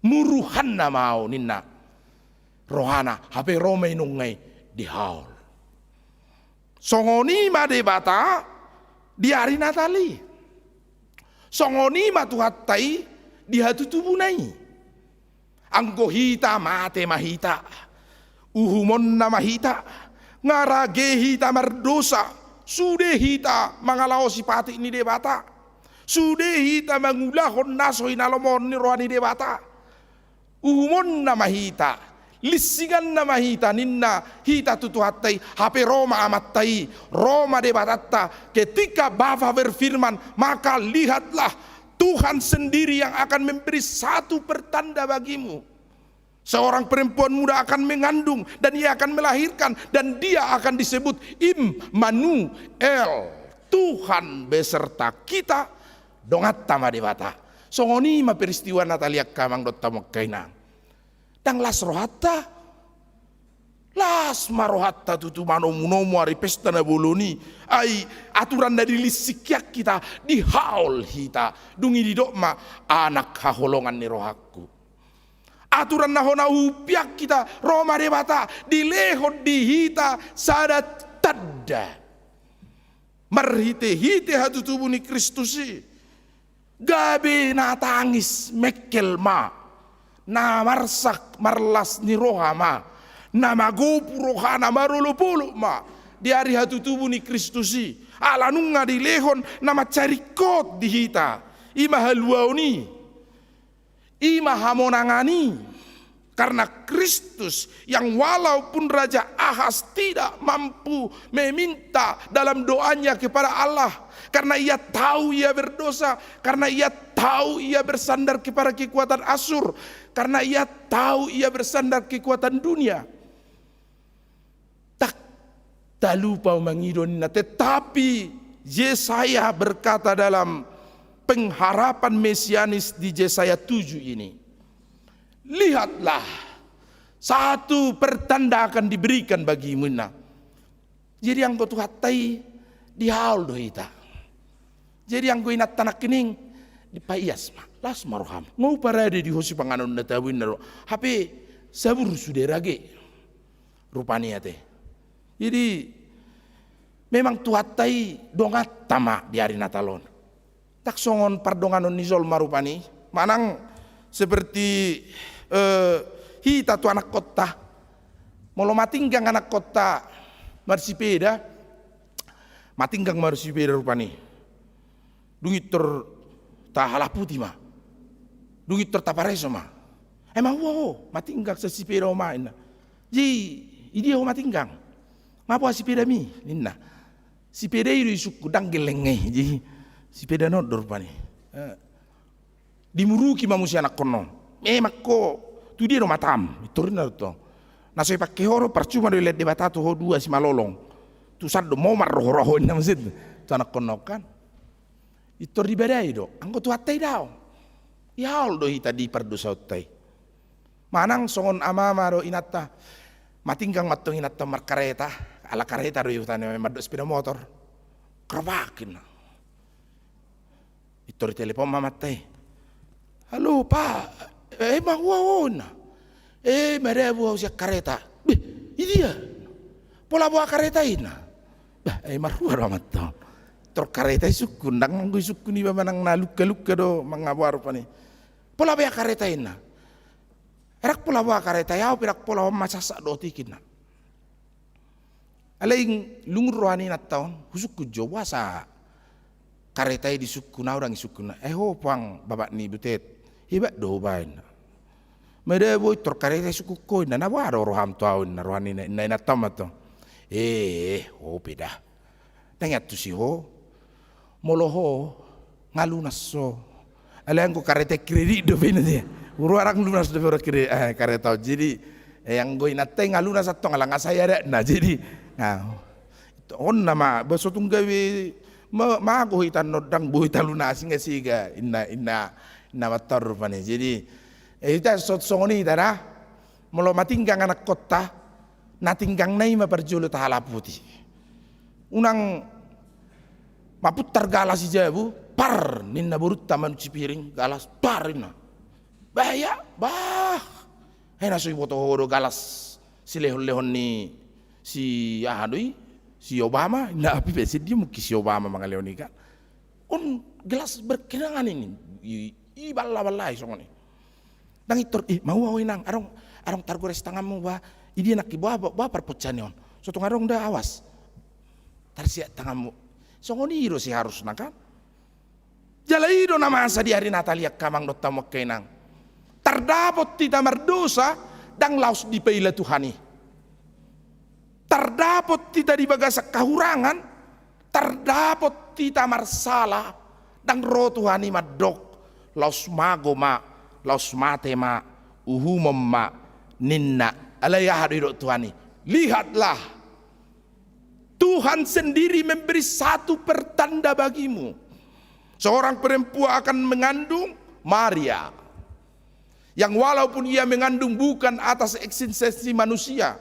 muruhanna ma ahu, ninna rohana, hape ro ma inongna i dihaol. Songon i ma Debata di ari Natal i. Songon i ma Tuhanta i di hatutubuna i. Anggo hita, mate ma hita, uhumonna ma hita, nga rage hita mardosa, sude hita mangalaosi patik ni Debata, sude hita mangulahon na so hinalomohon ni roha ni Debata. Uhumonna ma hita, linsinganna ma hita, ninna hita tu Tuhanta i, hape ro ma Amanta i, ro ma Debatanta, ketika Bapa berfirman, maka lihatlah, Tuhan sendiri yang akan memberi satu pertanda bagimu. Seorang perempuan muda akan mengandung dan ia akan melahirkan dan dia akan disebut Immanuel, Tuhan beserta kita. Donganta ma Debata. Songon i ma peristiwa Natal i angka amang dohot hamu angka inang. Ndang las rohanta. Las ma rohanta tutu manomunomu ari pesta na bolon i. Ai aturan na dilinsing hian hita, dihaol hita. Dung i didok ma, anak haholongan ni rohangku. Aturan na hona hupiak hita, ro ma Debata, dilehon di hita sada tanda. Marhitehite hatutubu ni Kristus i. Gabe na tangis mengkel ma, na marsak marlas ni roha ma, na magopu rohana marolopolop ma di ari hatutubu ni Kristus i. Ala nunga dilehon na mansai ringkot di hita, i ma haluaon i, i ma hamonangan i. Karena Kristus yang walaupun Raja Ahas tidak mampu meminta dalam doanya kepada Allah, karena ia tahu ia berdosa, karena ia tahu ia bersandar kepada kekuatan Asur, karena ia tahu ia bersandar kekuatan dunia. Tak talupa mangido ninna, tetapi Yesaya berkata dalam pengharapan mesianis di Yesaya tujuh ini, lihatlah, satu pertanda akan diberikan bagimu, ninna. Jadi anggo Tuhanta i dihaol do hita. Jadi anggo inanta nangkining, dipaias ma, las ma roham. Nga huparade di ho sipanganon na tabo, ninna do. Hape sabur sude rage. Rupani ate. Jadi memang Tuhanta i donganta ma di ari Natal on. Tak songon pardonganon ni jolma rupani. Manang seperti, eh, hita tu anakkonta. Molo matinggang anakkonta marsipeda, matinggang marsipeda rupani. Dung i tor tahalaputi ma. Dung i tor tapareso ma. Ai ma ua ho, matinggang sian sipeda ho ma, ninna. Jadi, idia ho matinggang? Nga boha sipedami, ninna. Sipeda i do isungkun, ndang gelleng i. Jadi, sipeda ni on do rupani. Eh. Dimuruki ma muse anakkon on. Memang ho, tu dia do matam? Pintor ninna do tu on. Na so dipangke ho do, parcuma do dilehon Debata tu ho dua simalolong. Tu san do momar do ho ro ho, ninna muse tu anakkon on kan. Pintor dibadai do, anggo Tuhanta i daong, dihaol do hita di pardosaonta i. Manang songon amama dohot inanta, matinggang ma antong inanta markareta, ala kareta do i huta ni, mandok sepeda motor. Kerbak, ninna. Pintor ditelepon ma amanta i. Halo, Pa, eh, ai ma ua ho, ninna. Eh, madabu au sian kareta. Beh, idia? Pola boha kareta i, ninna. Bah, ai marhua do amanta on? Tor kareta isungkun, ndang anggo isungkun iba manang na lungka-lungka do mangaboa rupani. Pola boha kareta i, ninna. Ndang pola boha kareta i, au pe ndang pola, on ma sasak do otik, ninna. Alai lungun roha ni inanta on, husungkun jo boasa kareta i disungkun, au ndang isungkun. Eh, ho puang babak ni butet, hebat do hubaen. Madabu au, pintor kareta isungkun ho, ninna. Na boha do roham tu au, ninna, roha ni inanta on ma tu. Eh, ho pe da. Ndang i antusi ho. Molo ho, nga lunas ho. Alai anggo kareta i kredit dope, ninna, dia. Ura ndang lunas dope ura kredit, eh, kareta on. Jadi, eh, anggo inanta i nga lunas antong, ala nga sai adatna. Jadi, nga, on nama, ba so tung gabe ma-, mago hita annon, ndang boi talunasi, nga sega, ninna, ninna, ninna amanta on rupani. Jadi, eh, hita so-, songon i hita da. Molo matinggang anakkonta, na tinggangna i ma parjolo tahalaputi. Unang mapuntar galas i jabu, par, ninna borunta manuk Sipiring, galas, par, ninna. Bah, ia, bah. Ai na so diboto ho do galas silehon-lehon ni si aha do i, si Obama, ninna, api pe, sian dia mungkin si Obama mangalehon i kan. On gelas berkenangan ini, i, i balla-balla i songon i. Ndang pintor, eh, ma ua ho inang, adong, adong targores tanganmu, bah, idia nangkin, bah, bah, bah, parponcaan ni on. So tung adong da, awas. Tarsiat tanganmu. Songon i do seharusna kan. Jala i do na masa di ari Natal i, angka amang dohot hamu angka inang. Tardapot hita mardosa, ndang laos dipaila Tuhan i. Tardapot hita di bagasan kahurangan, tardapot hita marsala, ndang ro Tuhan i mandok, laos mago ma, laos mate ma, uhumon ma, ninna. Alai aha do didok Tuhan i? Lihatlah, Tuhan sendiri memberi satu pertanda bagimu. Seorang perempuan akan mengandung, Maria, yang walaupun ia mengandung bukan atas eksistensi manusia,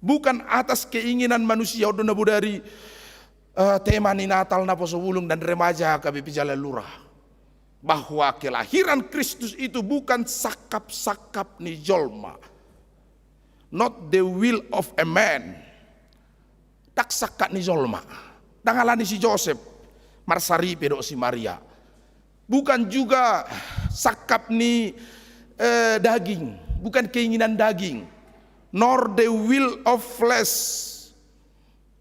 bukan atas keinginan manusia, on do na bodari, eh, tema ni Natal, Naposobulung dan Remaja H K B P Jalalura, bahwa kelahiran Kristus itu bukan sangkap-sangkap ni jolma, not the will of a man. Ndang sangkap ni jolma, ndang ala ni si Josep marsaripe dohot si Maria. Bukan juga sangkap ni, eh, daging, bukan keinginan daging, nor the will of flesh,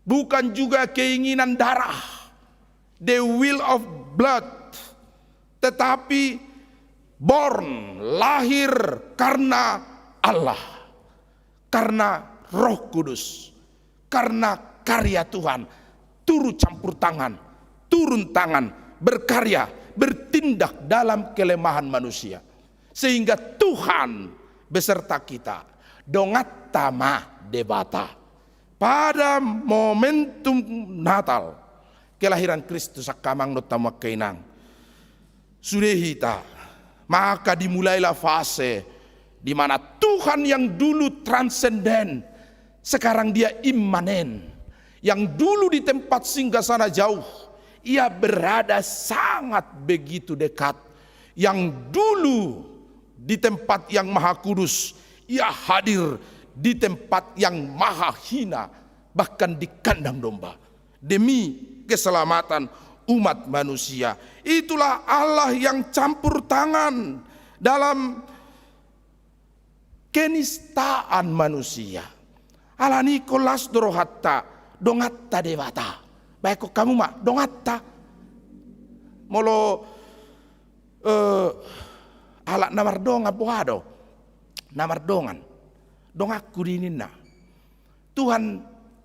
bukan juga keinginan darah, the will of blood, tetapi born, lahir karena Allah, karena Roh Kudus, karena karya Tuhan, turun campur tangan, turun tangan, berkarya, bertindak dalam kelemahan manusia. Sehingga Tuhan beserta kita, donganta ma Debata. Pada momentum Natal, kelahiran Kristus, angka amang dohot hamu angka inang, sude hita, maka dimulailah fase di mana Tuhan yang dulu transenden, sekarang Dia imanen. Yang dulu di tempat singgasana jauh, Ia berada sangat begitu dekat. Yang dulu di tempat yang maha kudus, Ia hadir di tempat yang maha hina, bahkan di kandang domba, demi keselamatan umat manusia. Itulah Allah yang campur tangan dalam kenistaan manusia. Alani i las do rohanta, donganta Debata. Baen hamu ma, donganta. Molo, eh, halak na mardongan boha do? na mardongan. Donganku di ninna. Tuhan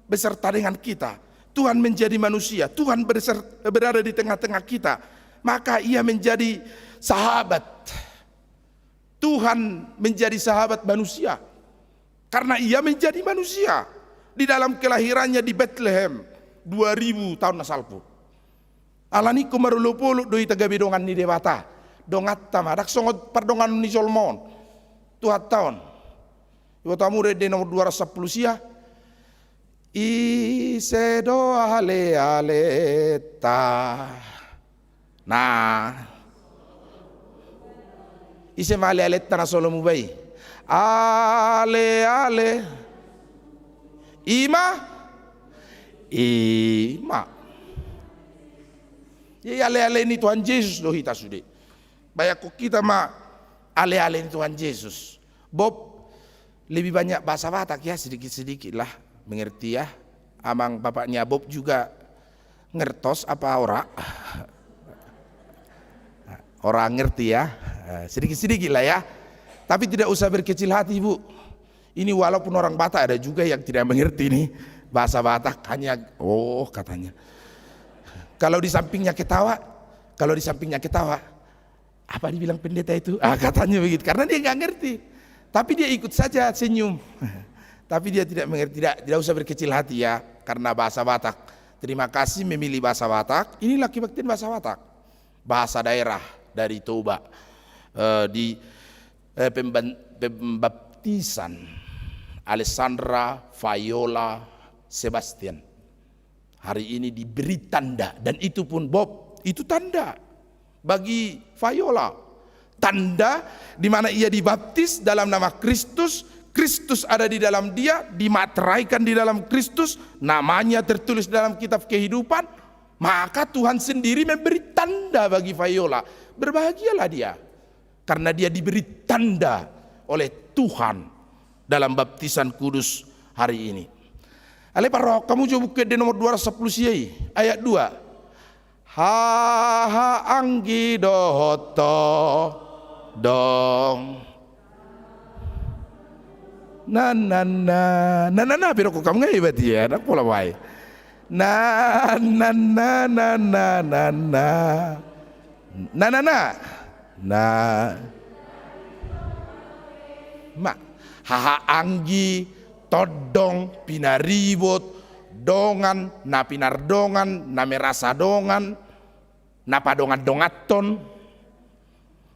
beserta dengan kita. Tuhan menjadi manusia. Tuhan berser-, berada di tengah-tengah kita. Maka ia menjadi sahabat. Tuhan menjadi sahabat manusia. Karena ia menjadi manusia. Di dalam kelahirannya di Betlehem. Dua ribu tahun na salpu. Alani ingkon marolopolop do hita gabe dongan ni Debata. Donganta ma, ndang songon pardonganon ni jolma on. Tuhanta on. Iboto hamu do ende nomor dua ratus sampulu sia. Ise do alealeta. Nah. Ise ma alealeta na solo muba i. Aleale. Ima. Ima. Jadi aleale ni Tuhan Jesus do hita sude. Bayangkon hita ma aleale ni Tuhan Jesus. Bob, lebih banyak bahasa Batak ya, sedikit-sedikit lah mengerti ya. Amang bapaknya Bob juga ngertos apa ora? Ora ngerti ya. Eh, sedikit-sedikit lah ya. Tapi tidak usah berkecil hati, Bu. Ini walaupun orang Batak, ada juga yang tidak mengerti nih bahasa Batak, hanya, "Oh," katanya. Kalau di sampingnya ketawa, kalau di sampingnya ketawa, "Apa dibilang pendeta itu?" Ah, katanya begitu, karena dia nggak ngerti. Tapi dia ikut saja senyum. Tapi dia tidak mengerti, tidak, tidak usah berkecil hati ya, karena bahasa Batak. Terima kasih memilih bahasa Batak. Inilah kebaktian bahasa Batak. Bahasa daerah dari Toba. Eh, di, eh, pemban-, pembaptisan Alessandra Fayola Sebastian. Hari ini diberi tanda, dan itu pun, Bob, itu tanda bagi Fayola. Tanda di mana ia dibaptis dalam nama Kristus, Kristus ada di dalam dia, dimateraikan di dalam Kristus, namanya tertulis dalam kitab kehidupan, maka Tuhan sendiri memberi tanda bagi Fayola. Berbahagialah dia. Karena dia diberi tanda oleh Tuhan dalam baptisan kudus hari ini. Alai parrohahon hamu jo Buku Ende nomor dua ratus sampulu sia i, ayat dua. Haha anggi dohot tondong. Na, na, na, na, na, na, pe dokkon hamu ngai berarti ya, ndang pola bae. Na, na, na, na, na, na, na. Na, na, na. Na. Ma, haha anggi, tondong, pinaribot, dongan, na pinardongan, na merasa dongan, na padongan-donganhon,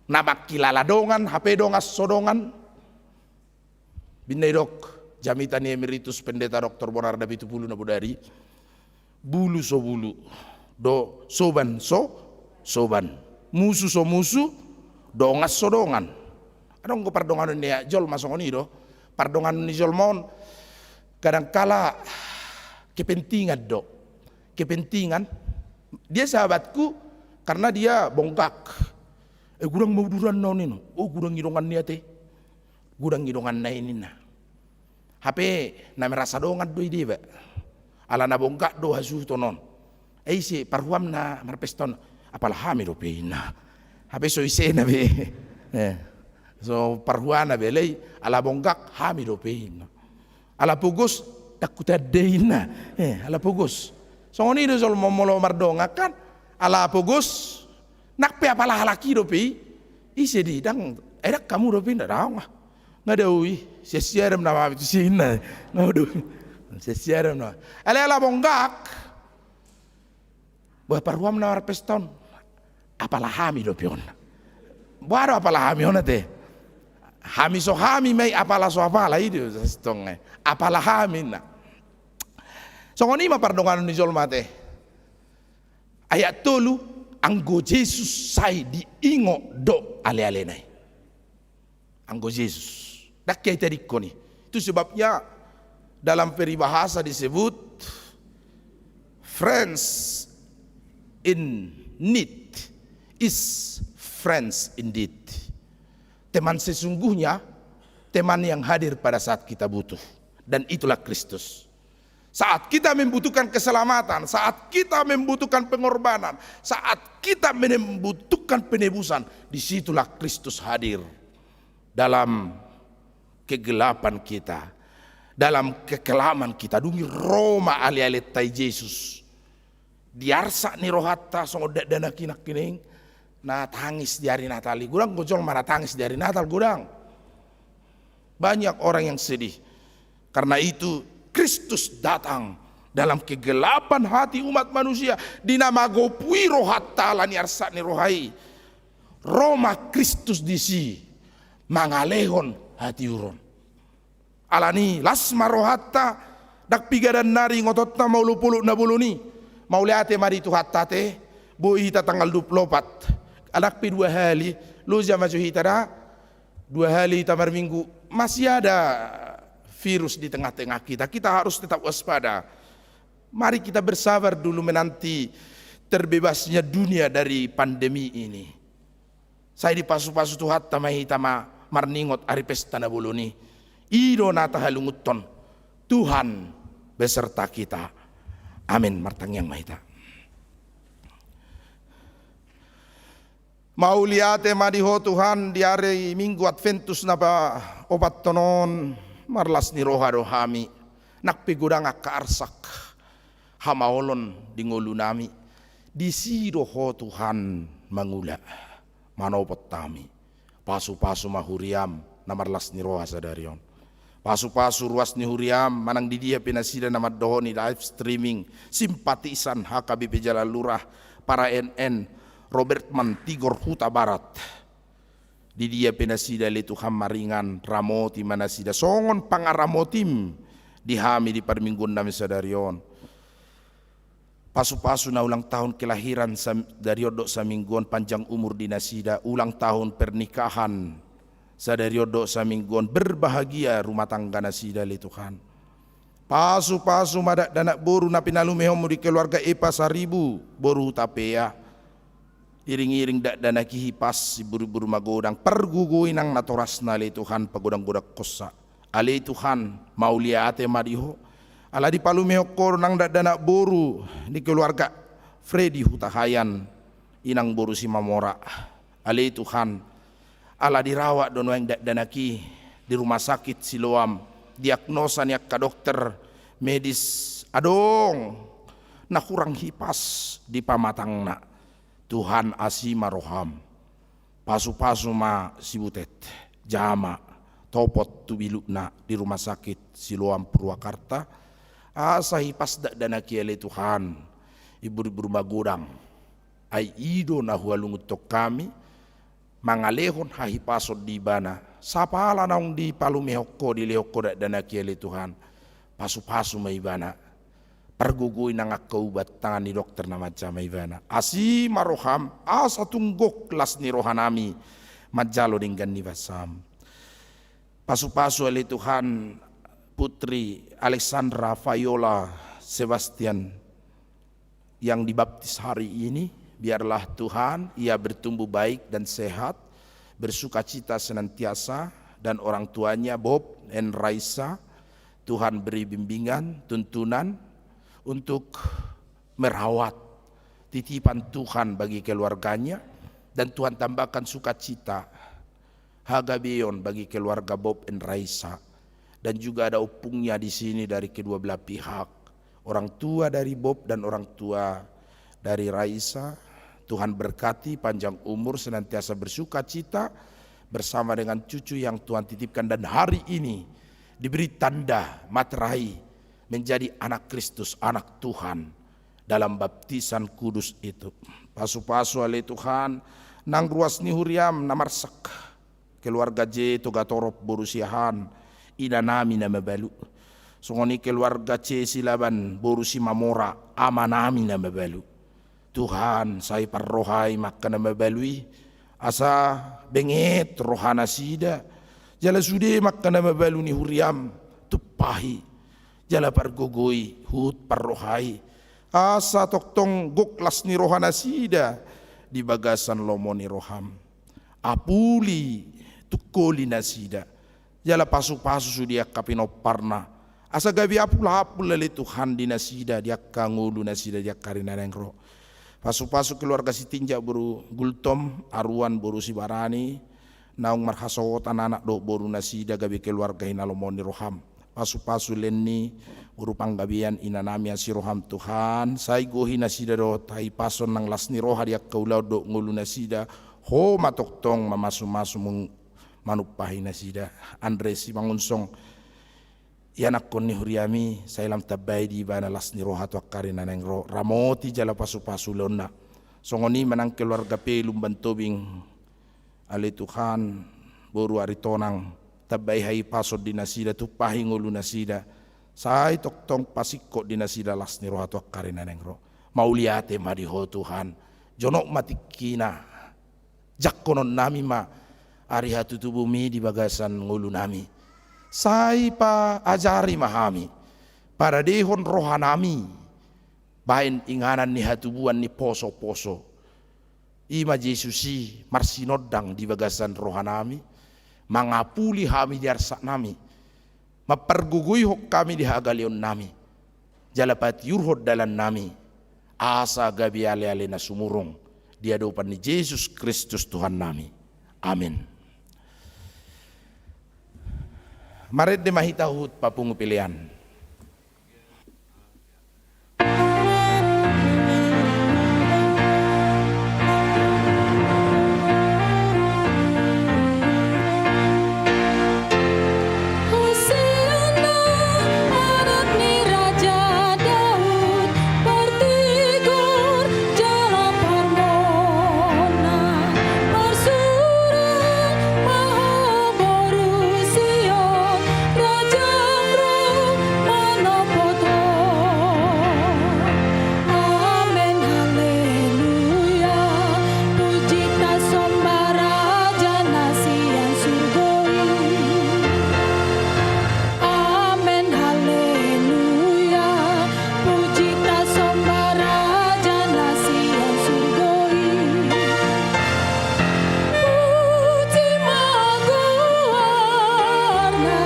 na mangkilala dongan, hape dongan so dongan. Binna didok jamita ni Emeritus Pendeta Doktor Bonar Dapitupulu Nabodari, bulu so bulu, do soban so soban, musu so musu, dongan so dongan. Adong do pardonganon ni jolma songon i do. Pardonganon ni jolma on kadangkala kepentingan do. Kepentingan. Dia sahabatku karena dia bonggak. Eh, godang ma uduranna on, ninna. Oh, godang i donganna i ate. Godang i donganna i, ninna. Hape na merasa dongan do i deba. Ala na bonggak do hasuhuton on. Eh, ise parhuam na marpesta on? Apala hami dope, ninna. Hape so isena be. Eh, so parhuana be, alai ala bonggak hami dope, ninna. Ala pogos, ndang hutanda, ninna. Eh, ala pogos. Songon i do jolma molo mardongan kan. Ala pogos, nang pe apala halak i dope i. Ise di, ndang, eh, ndang hamu dope, ninna, ndang, ah. Nga dao i, sia-sia do nama hami tusi, ninna. Nga dao i, sia-sia do nama. Alai ala bonggak. Boha parhuam na marpesta on? Apala hami dope on. Boha do apala hami on ate? Hami so hami ma i, apala so apala i do, sasintongna i. Apala hami, ninna. Songon i ma pardonganon ni jolma ate. Ayat tolu, anggo Jesus sai diingot do alealena i. Anggo Jesus. Ndang hea ditadingkon i. Itu sebabnya dalam peribahasa disebut, friends in need is friends indeed. Teman sesungguhnya, teman yang hadir pada saat kita butuh. Dan itulah Kristus. Saat kita membutuhkan keselamatan, saat kita membutuhkan pengorbanan, saat kita membutuhkan penebusan, di situlah Kristus hadir dalam kegelapan kita, dalam kekelaman kita, dung i ro ma ale-alenta i Jesus. Di arsak ni rohanta songon dakdanak i nangkining, na tangis di ari Natal i. Godang do jolma na tangis di ari Natal, godang. Banyak orang yang sedih. Karena itu Kristus datang dalam kegelapan hati umat manusia, di na magopu i rohanta ala ni arsak ni roha i. Ro ma Kristus disi mangalehon hatiuron. Ala ni las ma rohanta, ndang piga dan nari ingotonta ma olopolop na bolon i. Mauliate ma di Tuhanta ate, boi hita tanggal dua puluh opat. Ndang pe dua hali, loja ma jo hita da. Dua hali hita marminggu, masih ada virus di tengah-tengah kita. Kita harus tetap waspada. Mari kita bersabar dulu menanti terbebasnya dunia dari pandemi ini. Sai dipasu-pasu Tuhanta ma hita ma marningot ari pesta na bolon i. I do na tahalungunhon, Tuhan beserta kita. Amin. Martangiang ma hita. Mauliate ma di Ho Tuhan, di ari Minggu Adventus na paopathon on, marlas ni roha do hami. Nang pe godang angka arsak, hamaolon di ngolunami, disi do Ho Tuhan mangula, manopot hami. Pasu-pasu ma huriam na marlas ni roha sadari on. Pasu-pasu ruas ni huriam manang di dia pe nasida na mandohoni live streaming, simpatisan H K B P Jalan Lurah, para N N, Robertman, Tigor, Hutabarat. Di dia pe nasida ale Tuhan maringan, ramoti ma nasida songon pangaramotim di hami di parmingguonnami sadari on. Pasu-pasu na ulang tahun kelahiran sadari on dohot saminggu on, panjang umur di nasida, ulang tahun pernikahan sadari on dohot saminggu on, berbahagia rumah tangga nasida ale Tuhan. Pasu-pasu ma dakdanak boru na pinalumehonmu di keluarga Epa Saribu, boru Hutapea. Iring-iring dakdanak i hipas, ibur-ibur magodang, pargogoi nang natorasna ale Tuhan, pagodang-godangkonsa. Ale Tuhan, mauliate ma di Ho. Ala dipalumehon Ho do nang dakdanak boru di keluarga Fredi Hutahaean, inang boru Simamora. Ale Tuhan, ala dirawat do nuaeng dakdanak i di rumah sakit Siloam, diagnosa ni angka dokter medis adong na hurang hipas di pamatangna. Tuhan, asi ma roham. Pasu-pasu ma si Butet, jama, topot tu bilukna di rumah sakit Siloam Purwakarta, asa hipas dakdanak i ale Tuhan, ibur-ibur magodang. Ai i do na huhalungunhon hami, mangalehon hahipason di ibana, sapala naung dipalumehon Ho, dilehon Ho dakdanak i ale Tuhan. Pasu-pasu ma ibana. Pargogoi nang angka ubat, tangan ni dokter na manjama ibana. Asi ma roham, asa tung gok las ni rohanami manjalo denggan ni basam. Pasu-pasu ale Tuhan, Putri Alexandra Viola Sebastian yang dibaptis hari ini, biarlah Tuhan ia bertumbuh baik dan sehat, bersukacita senantiasa, dan orang tuanya Bob and Raisa, Tuhan beri bimbingan, tuntunan untuk merawat titipan Tuhan bagi keluarganya, dan Tuhan tambahkan sukacita, hagabeon bagi keluarga Bob and Raisa, dan juga ada opungnya di sini dari kedua belah pihak, orang tua dari Bob dan orang tua dari Raisa. Tuhan berkati, panjang umur, senantiasa bersukacita bersama dengan cucu yang Tuhan titipkan, dan hari ini diberi tanda materai menjadi anak Kristus, anak Tuhan dalam baptisan kudus itu. Pasu-pasu ale Tuhan, nang ruas ni huriam na marsak, keluarga J Togatorop boru Siahaan, inanami na mabalu. Songon i keluarga C Silaban boru Simamora, amanami na mabalu. Tuhan, sai parrohai ma angka na mabalu i, asa benget rohanasida, jala sude ma angka na mabalu ni huriam, tumpahi, jala pargogoi, huhut parrohai, asa tongtong gok las ni rohanasida di bagasan lomo ni roham. Apuli, tungkoli nasida, jala pasu-pasu sude angka pinomparna, asa gabe apul-apul ale Tuhan di nasida, di angka ngolunasida di angka ari na naeng ro. Pasu-pasu keluarga Sitinjak boru Gultom, Aruan boru Sibarani, naung marhasohotan anak dohot boru nasida gabe keluarga hinalomohon ni roham. Pasupasu lean ni boru Panggabean, ina nami asi roham Tuhan, sai gohi nasida dohot hahipason nang las ni roha di angka ulaon dohot ngolu nasida. Ho ma tongtong mamasumasu mung manumpahi nasida. Andre Simangunsong, ianakhon ni huriami, sai lam tambai di ibana las ni roha tu angka ari na naeng ro, ramoti jala pasupasu leonna. Songon i ma nang keluarga P Lumban Tobing, ale Tuhan, boru Aritonang, tambai hahipason di nasida, tumpahi ngolu nasida, sai tongtong pasingkop di nasida las ni roha tu angka ari na naeng ro. Mauliate ma di Ho Tuhan, jonok ma tingkina, jangkonon nami ma ari hatutubum i di bagasan ngolu nami. Sai paajari ma hami, paradehon roha nami baen inganan ni hatubuan ni posoposo. I ma Jesus i marsinondang di bagasan roha nami, mangapuli hami di arsak nami, mampargogoihon hami di hagaleon nami, jala patiurhon dalan nami, asa gabe aleale na sumurung, di adopan ni Jesus Kristus Tuhan nami. Amen. Marende ma hita huhut papungu pelean. Hosianna, anak ni Raja Daud, partigor jala parmonan, marsurak ma ho boru Sion, Rajam ro manopot ho. Amen, haleluya, puji tasomba Raja na sian surgo i. Amen, haleluya, puji tasomba Raja na sian surgo i. Puji ma goarna,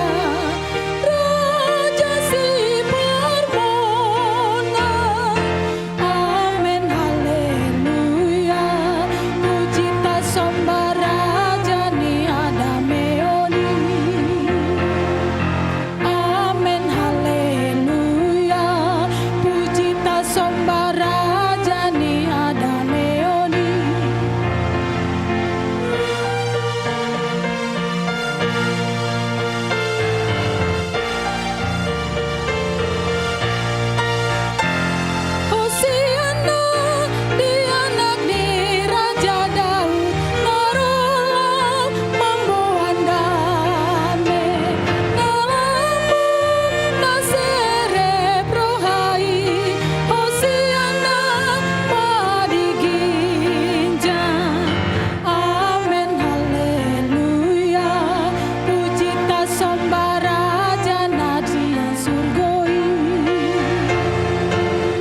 Raja Siparmonan. Amen, haleluya, puji tasomba Raja ni hadameon i. Amen, haleluya, puji tasomba Raja ni hadameon i. Hosianna di anak ni Raja Daud, na ro laho mamboan dame, na lambok na serep roha i. Hosianna ma di ginjang. Amen, haleluya, puji tasomba Raja na sian surgo i.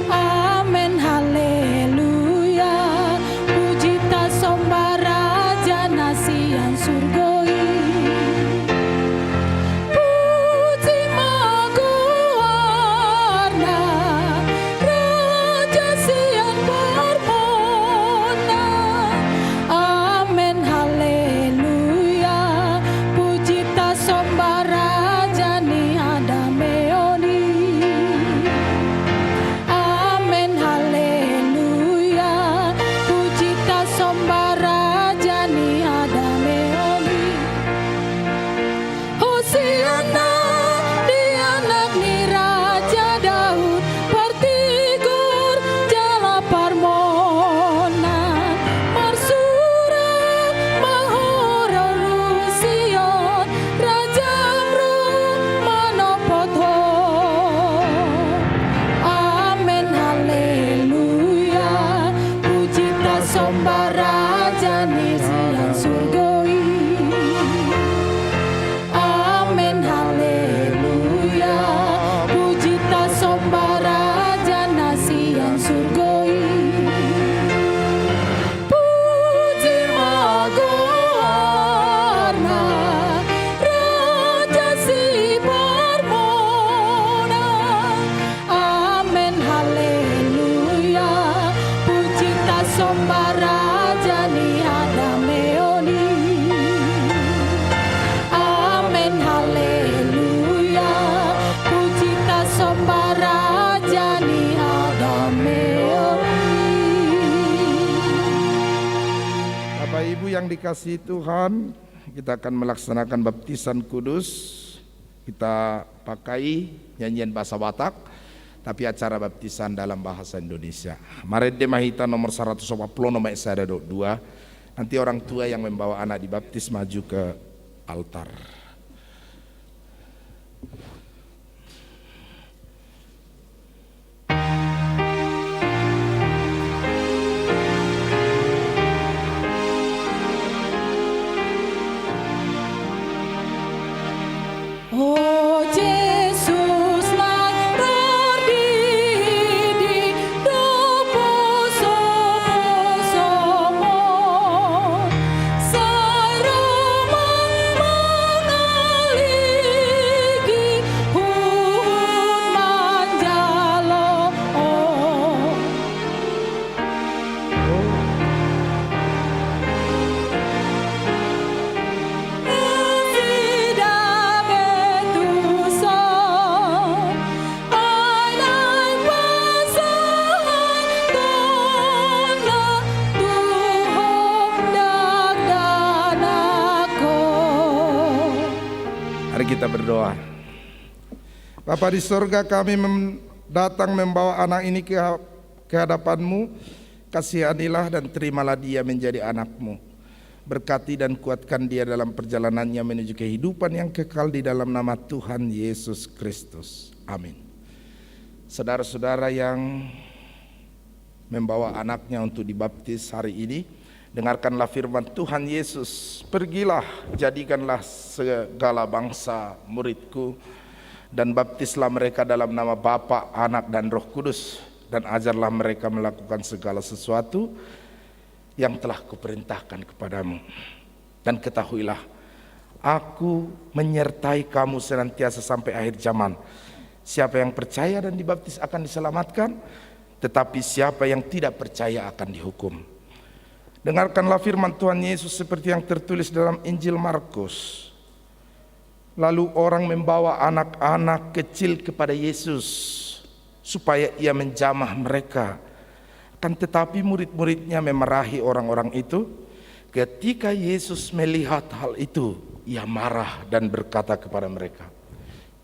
Amen, haleluya, puji tasomba Raja na sian surgo i. Puji ma goarna, Raja Siparmonan. Amen, haleluya, puji tasomba Raja ni hadameon i. Amen, haleluya, puji tasomba Raja ni hadameon i. Hosianna di anak ni Raja Daud, partigor jala parmonan, marsurak ma ho boru Sion, Rajam ro manopot ho. Amen, haleluya, puji tasomba Raja na sian surgo i. Amen, haleluya, puji tasomba Raja na sian surgo i. Puji ma goarna, Raja Siparmonan. Amen, haleluya, puji tasomba Raja ni hadameon i. Bapak Ibu yang dikasihi Tuhan, kita akan melaksanakan baptisan kudus. Kita pakai nyanyian bahasa Batak, tapi acara baptisan dalam bahasa Indonesia. Marende ma hita nomor saratus opat pulu onom ayat sada dohot dua. Nanti orang tua yang membawa anak dibaptis maju ke altar. O Jesus, nang tardidi do poso-posoMu, sai rumang mangaligi huhut manjalo. Mari kita berdoa. Bapa di sorga, kami mem-, datang membawa anak ini ke ha-, ke hadapan-Mu. Kasihanilah dan terimalah dia menjadi anak-Mu. Berkati dan kuatkan dia dalam perjalanannya menuju kehidupan yang kekal di dalam nama Tuhan Yesus Kristus. Amin. Saudara-saudara yang membawa anaknya untuk dibaptis hari ini, dengarkanlah firman Tuhan Yesus, "Pergilah, jadikanlah segala bangsa murid-Ku, dan baptislah mereka dalam nama Bapa, Anak, dan Roh Kudus, dan ajarlah mereka melakukan segala sesuatu yang telah Kuperintahkan kepadamu. Dan ketahuilah, Aku menyertai kamu senantiasa sampai akhir zaman. Siapa yang percaya dan dibaptis akan diselamatkan, tetapi siapa yang tidak percaya akan dihukum." Dengarkanlah firman Tuhan Yesus seperti yang tertulis dalam Injil Markus. Lalu orang membawa anak-anak kecil kepada Yesus, supaya Ia menjamah mereka. Akan tetapi murid-murid-Nya memarahi orang-orang itu. Ketika Yesus melihat hal itu, Ia marah dan berkata kepada mereka,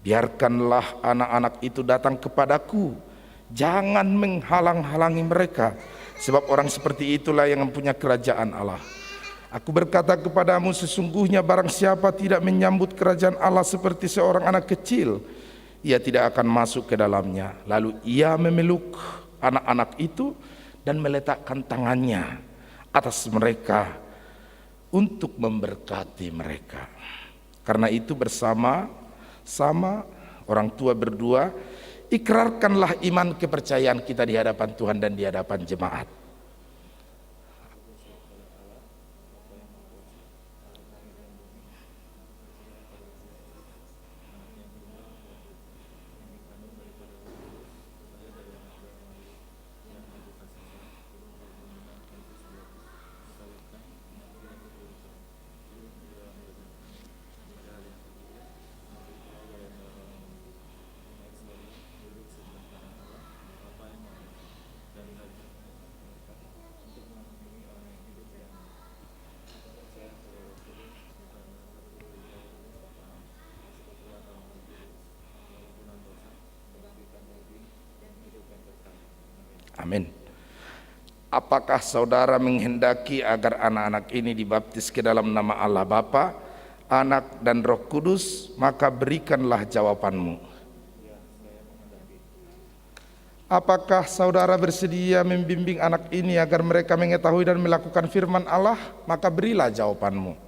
"Biarkanlah anak-anak itu datang kepada-Ku. Jangan menghalang-halangi mereka, sebab orang seperti itulah yang mempunyai kerajaan Allah. Aku berkata kepadamu, sesungguhnya barang siapa tidak menyambut kerajaan Allah seperti seorang anak kecil, ia tidak akan masuk ke dalamnya." Lalu Ia memeluk anak-anak itu dan meletakkan tangan-Nya atas mereka untuk memberkati mereka. Karena itu, bersama-sama orang tua berdua, ikrarkanlah iman kepercayaan kita di hadapan Tuhan dan di hadapan jemaat. Amin. Apakah saudara menghendaki agar anak-anak ini dibaptis ke dalam nama Allah Bapa, Anak, dan Roh Kudus? Maka berikanlah jawabanmu. Apakah saudara bersedia membimbing anak ini agar mereka mengetahui dan melakukan firman Allah? Maka berilah jawabanmu.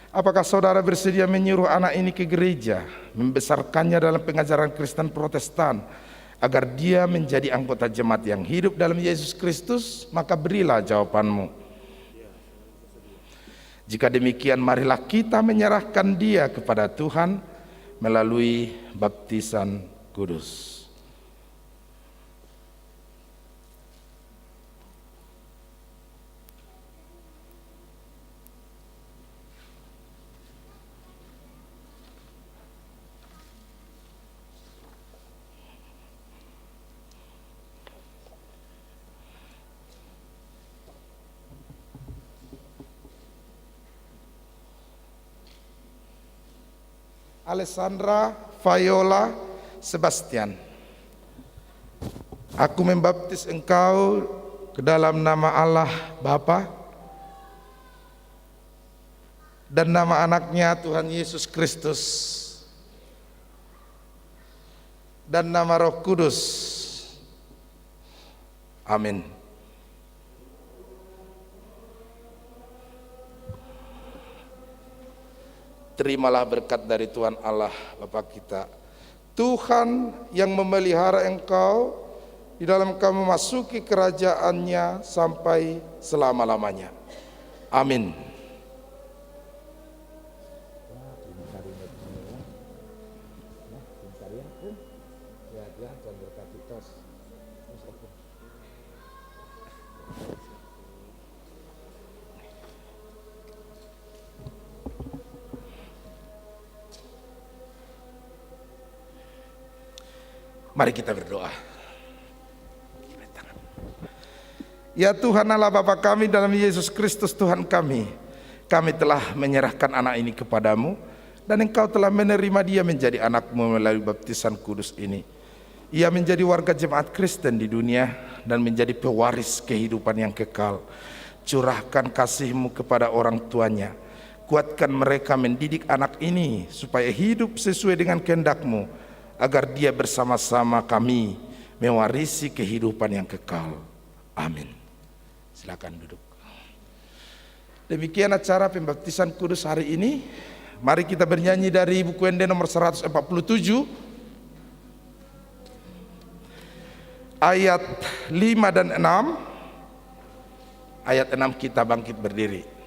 Apakah saudara bersedia menyuruh anak ini ke gereja, membesarkannya dalam pengajaran Kristen Protestan, agar dia menjadi anggota jemaat yang hidup dalam Yesus Kristus? Maka berilah jawabanmu. Jika demikian, marilah kita menyerahkan dia kepada Tuhan melalui baptisan kudus. Alessandra Viola Sebastian. Aku membaptis engkau ke dalam nama Allah Bapa, dan nama Anaknya Tuhan Yesus Kristus, dan nama Roh Kudus. Amin. Terimalah berkat dari Tuhan Allah Bapa kita. Tuhan yang memelihara engkau di dalam kau memasuki kerajaan-Nya sampai selama-lamanya. Amin. Mari kita berdoa. Ya Tuhan Allah Bapa kami dalam Yesus Kristus Tuhan kami, kami telah menyerahkan anak ini kepada-Mu, dan Engkau telah menerima dia menjadi anak-Mu melalui baptisan kudus ini. Ia menjadi warga jemaat Kristen di dunia dan menjadi pewaris kehidupan yang kekal. Curahkan kasih-Mu kepada orang tuanya. Kuatkan mereka mendidik anak ini supaya hidup sesuai dengan kehendak-Mu, agar dia bersama-sama kami mewarisi kehidupan yang kekal. Amin. Silakan duduk. Demikian acara pembaptisan kudus hari ini. Mari kita bernyanyi dari Buku Ende nomor seratus empat puluh tujuh, ayat lima dan enam. Ayat enam, kita bangkit berdiri.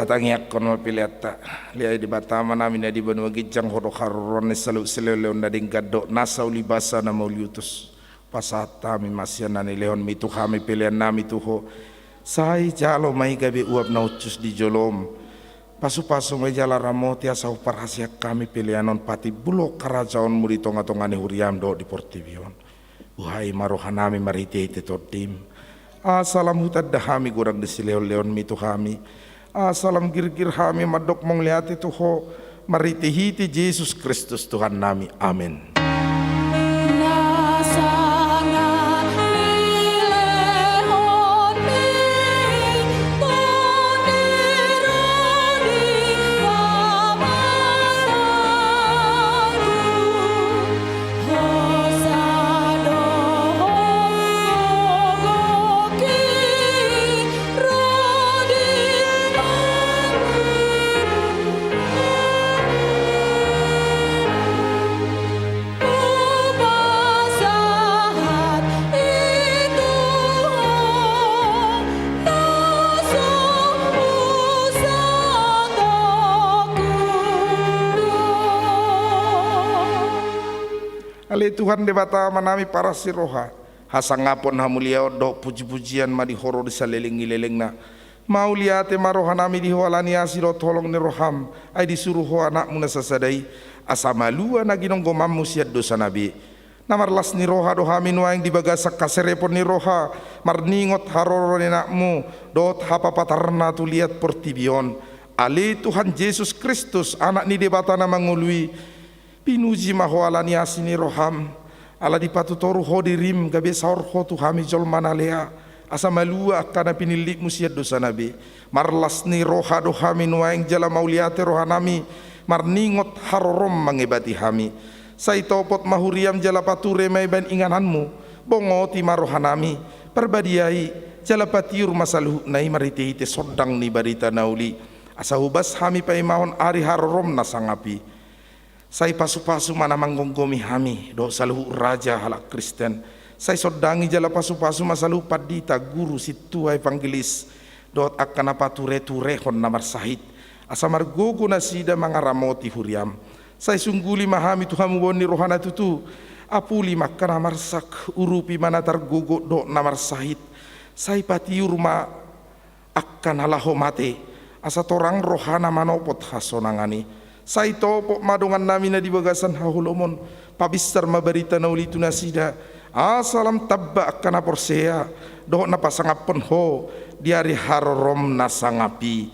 Tatangiangkon ma peleanta. Ale Debata Amanami na di banua ginjang, Ho do haroroan ni saluhut silehonlehon na denggan dohot nasa ulibasa na mauliutus. Pasahat hami ma sian na nilehonMi tu hami peleannami tu Ho. Sai jalo ma i gabe uap na hushus di joloM. Pasupasu ma i jala ramoti asa huparhaseang hami pelean on patimbul Ho harajaonMu di tongatonga ni huriaM dohot di portibi on. Buhai ma rohanami marhitehite TondiM. Asa lam hutanda hami godang ni silehonlehonMi tu hami. Asa lam girgir hami mandok mauliate tu Ho marhitehite Jesus Kristus Tuhannami. Amen. Ale Tuhan Debata Amanami parasi roha, hasangapon, hamuliaon dohot pujipujian ma di Ho ro di saleleng ni lelengna. Mauliate ma rohanami di Ho ala ni asi dohot holong ni roham, ai disuru Ho Anakmu na sasada i, asa malua na ginonggomanmu sian dosana be. Na marlas ni roha do hami nuaeng di bagasan haserepon ni roha, marningot haroro ni Anakmu dohot hapapatarna tu liat portibi on. Ale Tuhan Jesus Kristus, Anak ni Debata na mangolu i, pinuji ma Ho ala ni asi ni roham, ala dipatutoru Ho dirim gabe saor Ho tu hami jolma na lea, asa malua angka na pinillitmu sian dosana be. Marlas ni roha do hami nuaeng jala mauliate rohanami, marningot harorom mangebati hami. Sai topot ma huriam jala pature ma i baen ingananmu, bongoti ma rohanami, parbadiai, jala patiur ma saluhutna i marhitehite sondang ni barita na uli, asa hobas hami paimahon ari harorom na sangap i. Sai pasupasu ma na manggomgomi hami dohot saluhut raja halak Kristen. Sai sondangi jala pasupasu ma saluhut pandita, guru, sintua, evangelis, dohot angka na patureturehon na marsahit, asa margogo nasida mangaramoti huriam. Sai sungguli ma hami tu hamubaon ni roha na tutu. Apuli ma angka na marsak, urupi ma na targogo dohot na marsahit. Sai patiur ma angka na laho mate, asa torang rohana manopot hasonangan i. Sai topot ma dongannami na di bagasan haholomon, pabinsar ma barita na uli tu nasida, asa lam tamba angka na porsea dohot na pasangaphon Ho di ari harorom na sangap i.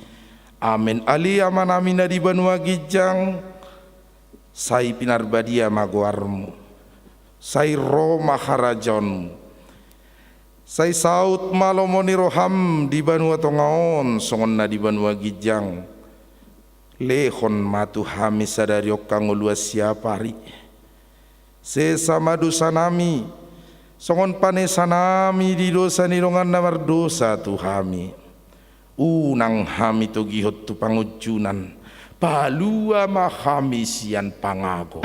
Amen. Ale Amanami na di banua ginjang, sai pinarbadia ma goarmu. Sai ro ma harajaonmu. Sai saut ma lomo ni roham di banua tonga on songon na di banua ginjang. Lehon ma tu hami sadari on hangoluan siapari. Sesa ma dosanami, songon panesanami di dosa ni dongan na mardosa tu hami. Unang hami togihon tu pangunjunan, palua ma hami sian pangago.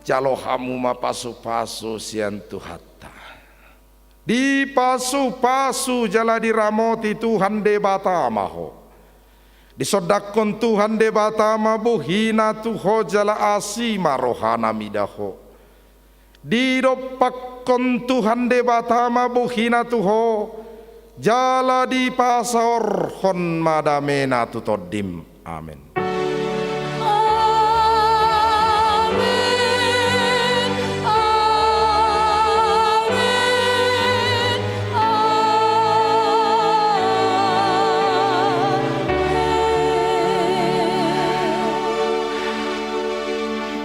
Jalo hamu ma pasupasu sian Tuhanta. Dipasupasu jala diramoti Tuhan Debata ma ho. Disondangkon Tuhan Debata ma bohina tu ho jala asi ma rohana mida ho. Didompakkon Tuhan Debata ma bohina tu ho, jala dipasaorhon ma damena tu tondim. Amen. Amen. Amen. Amen.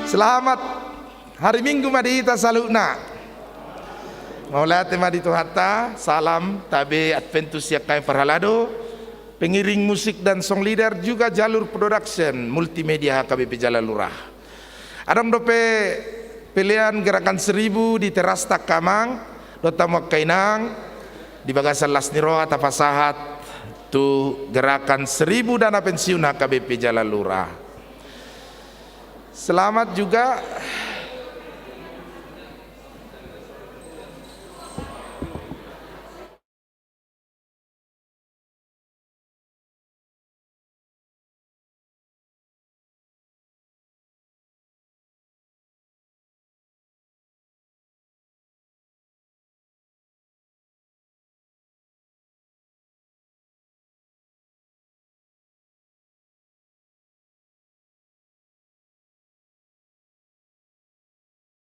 Selamat hari Minggu ma di hita saluhutna. Mauliate ma di Tuhanta, salam, tabe, Adventus sian hami parhalado, pengiring musik dan song leader juga Jalur Production, Multimedia H K B P Jalalura. Adong dope pelean Gerakan Seribu di terasta angka amang dohot hamu angka inang, di bagasan las ni roha tapasahat tu Gerakan Seribu dana pensiun H K B P Jalalura. Selamat juga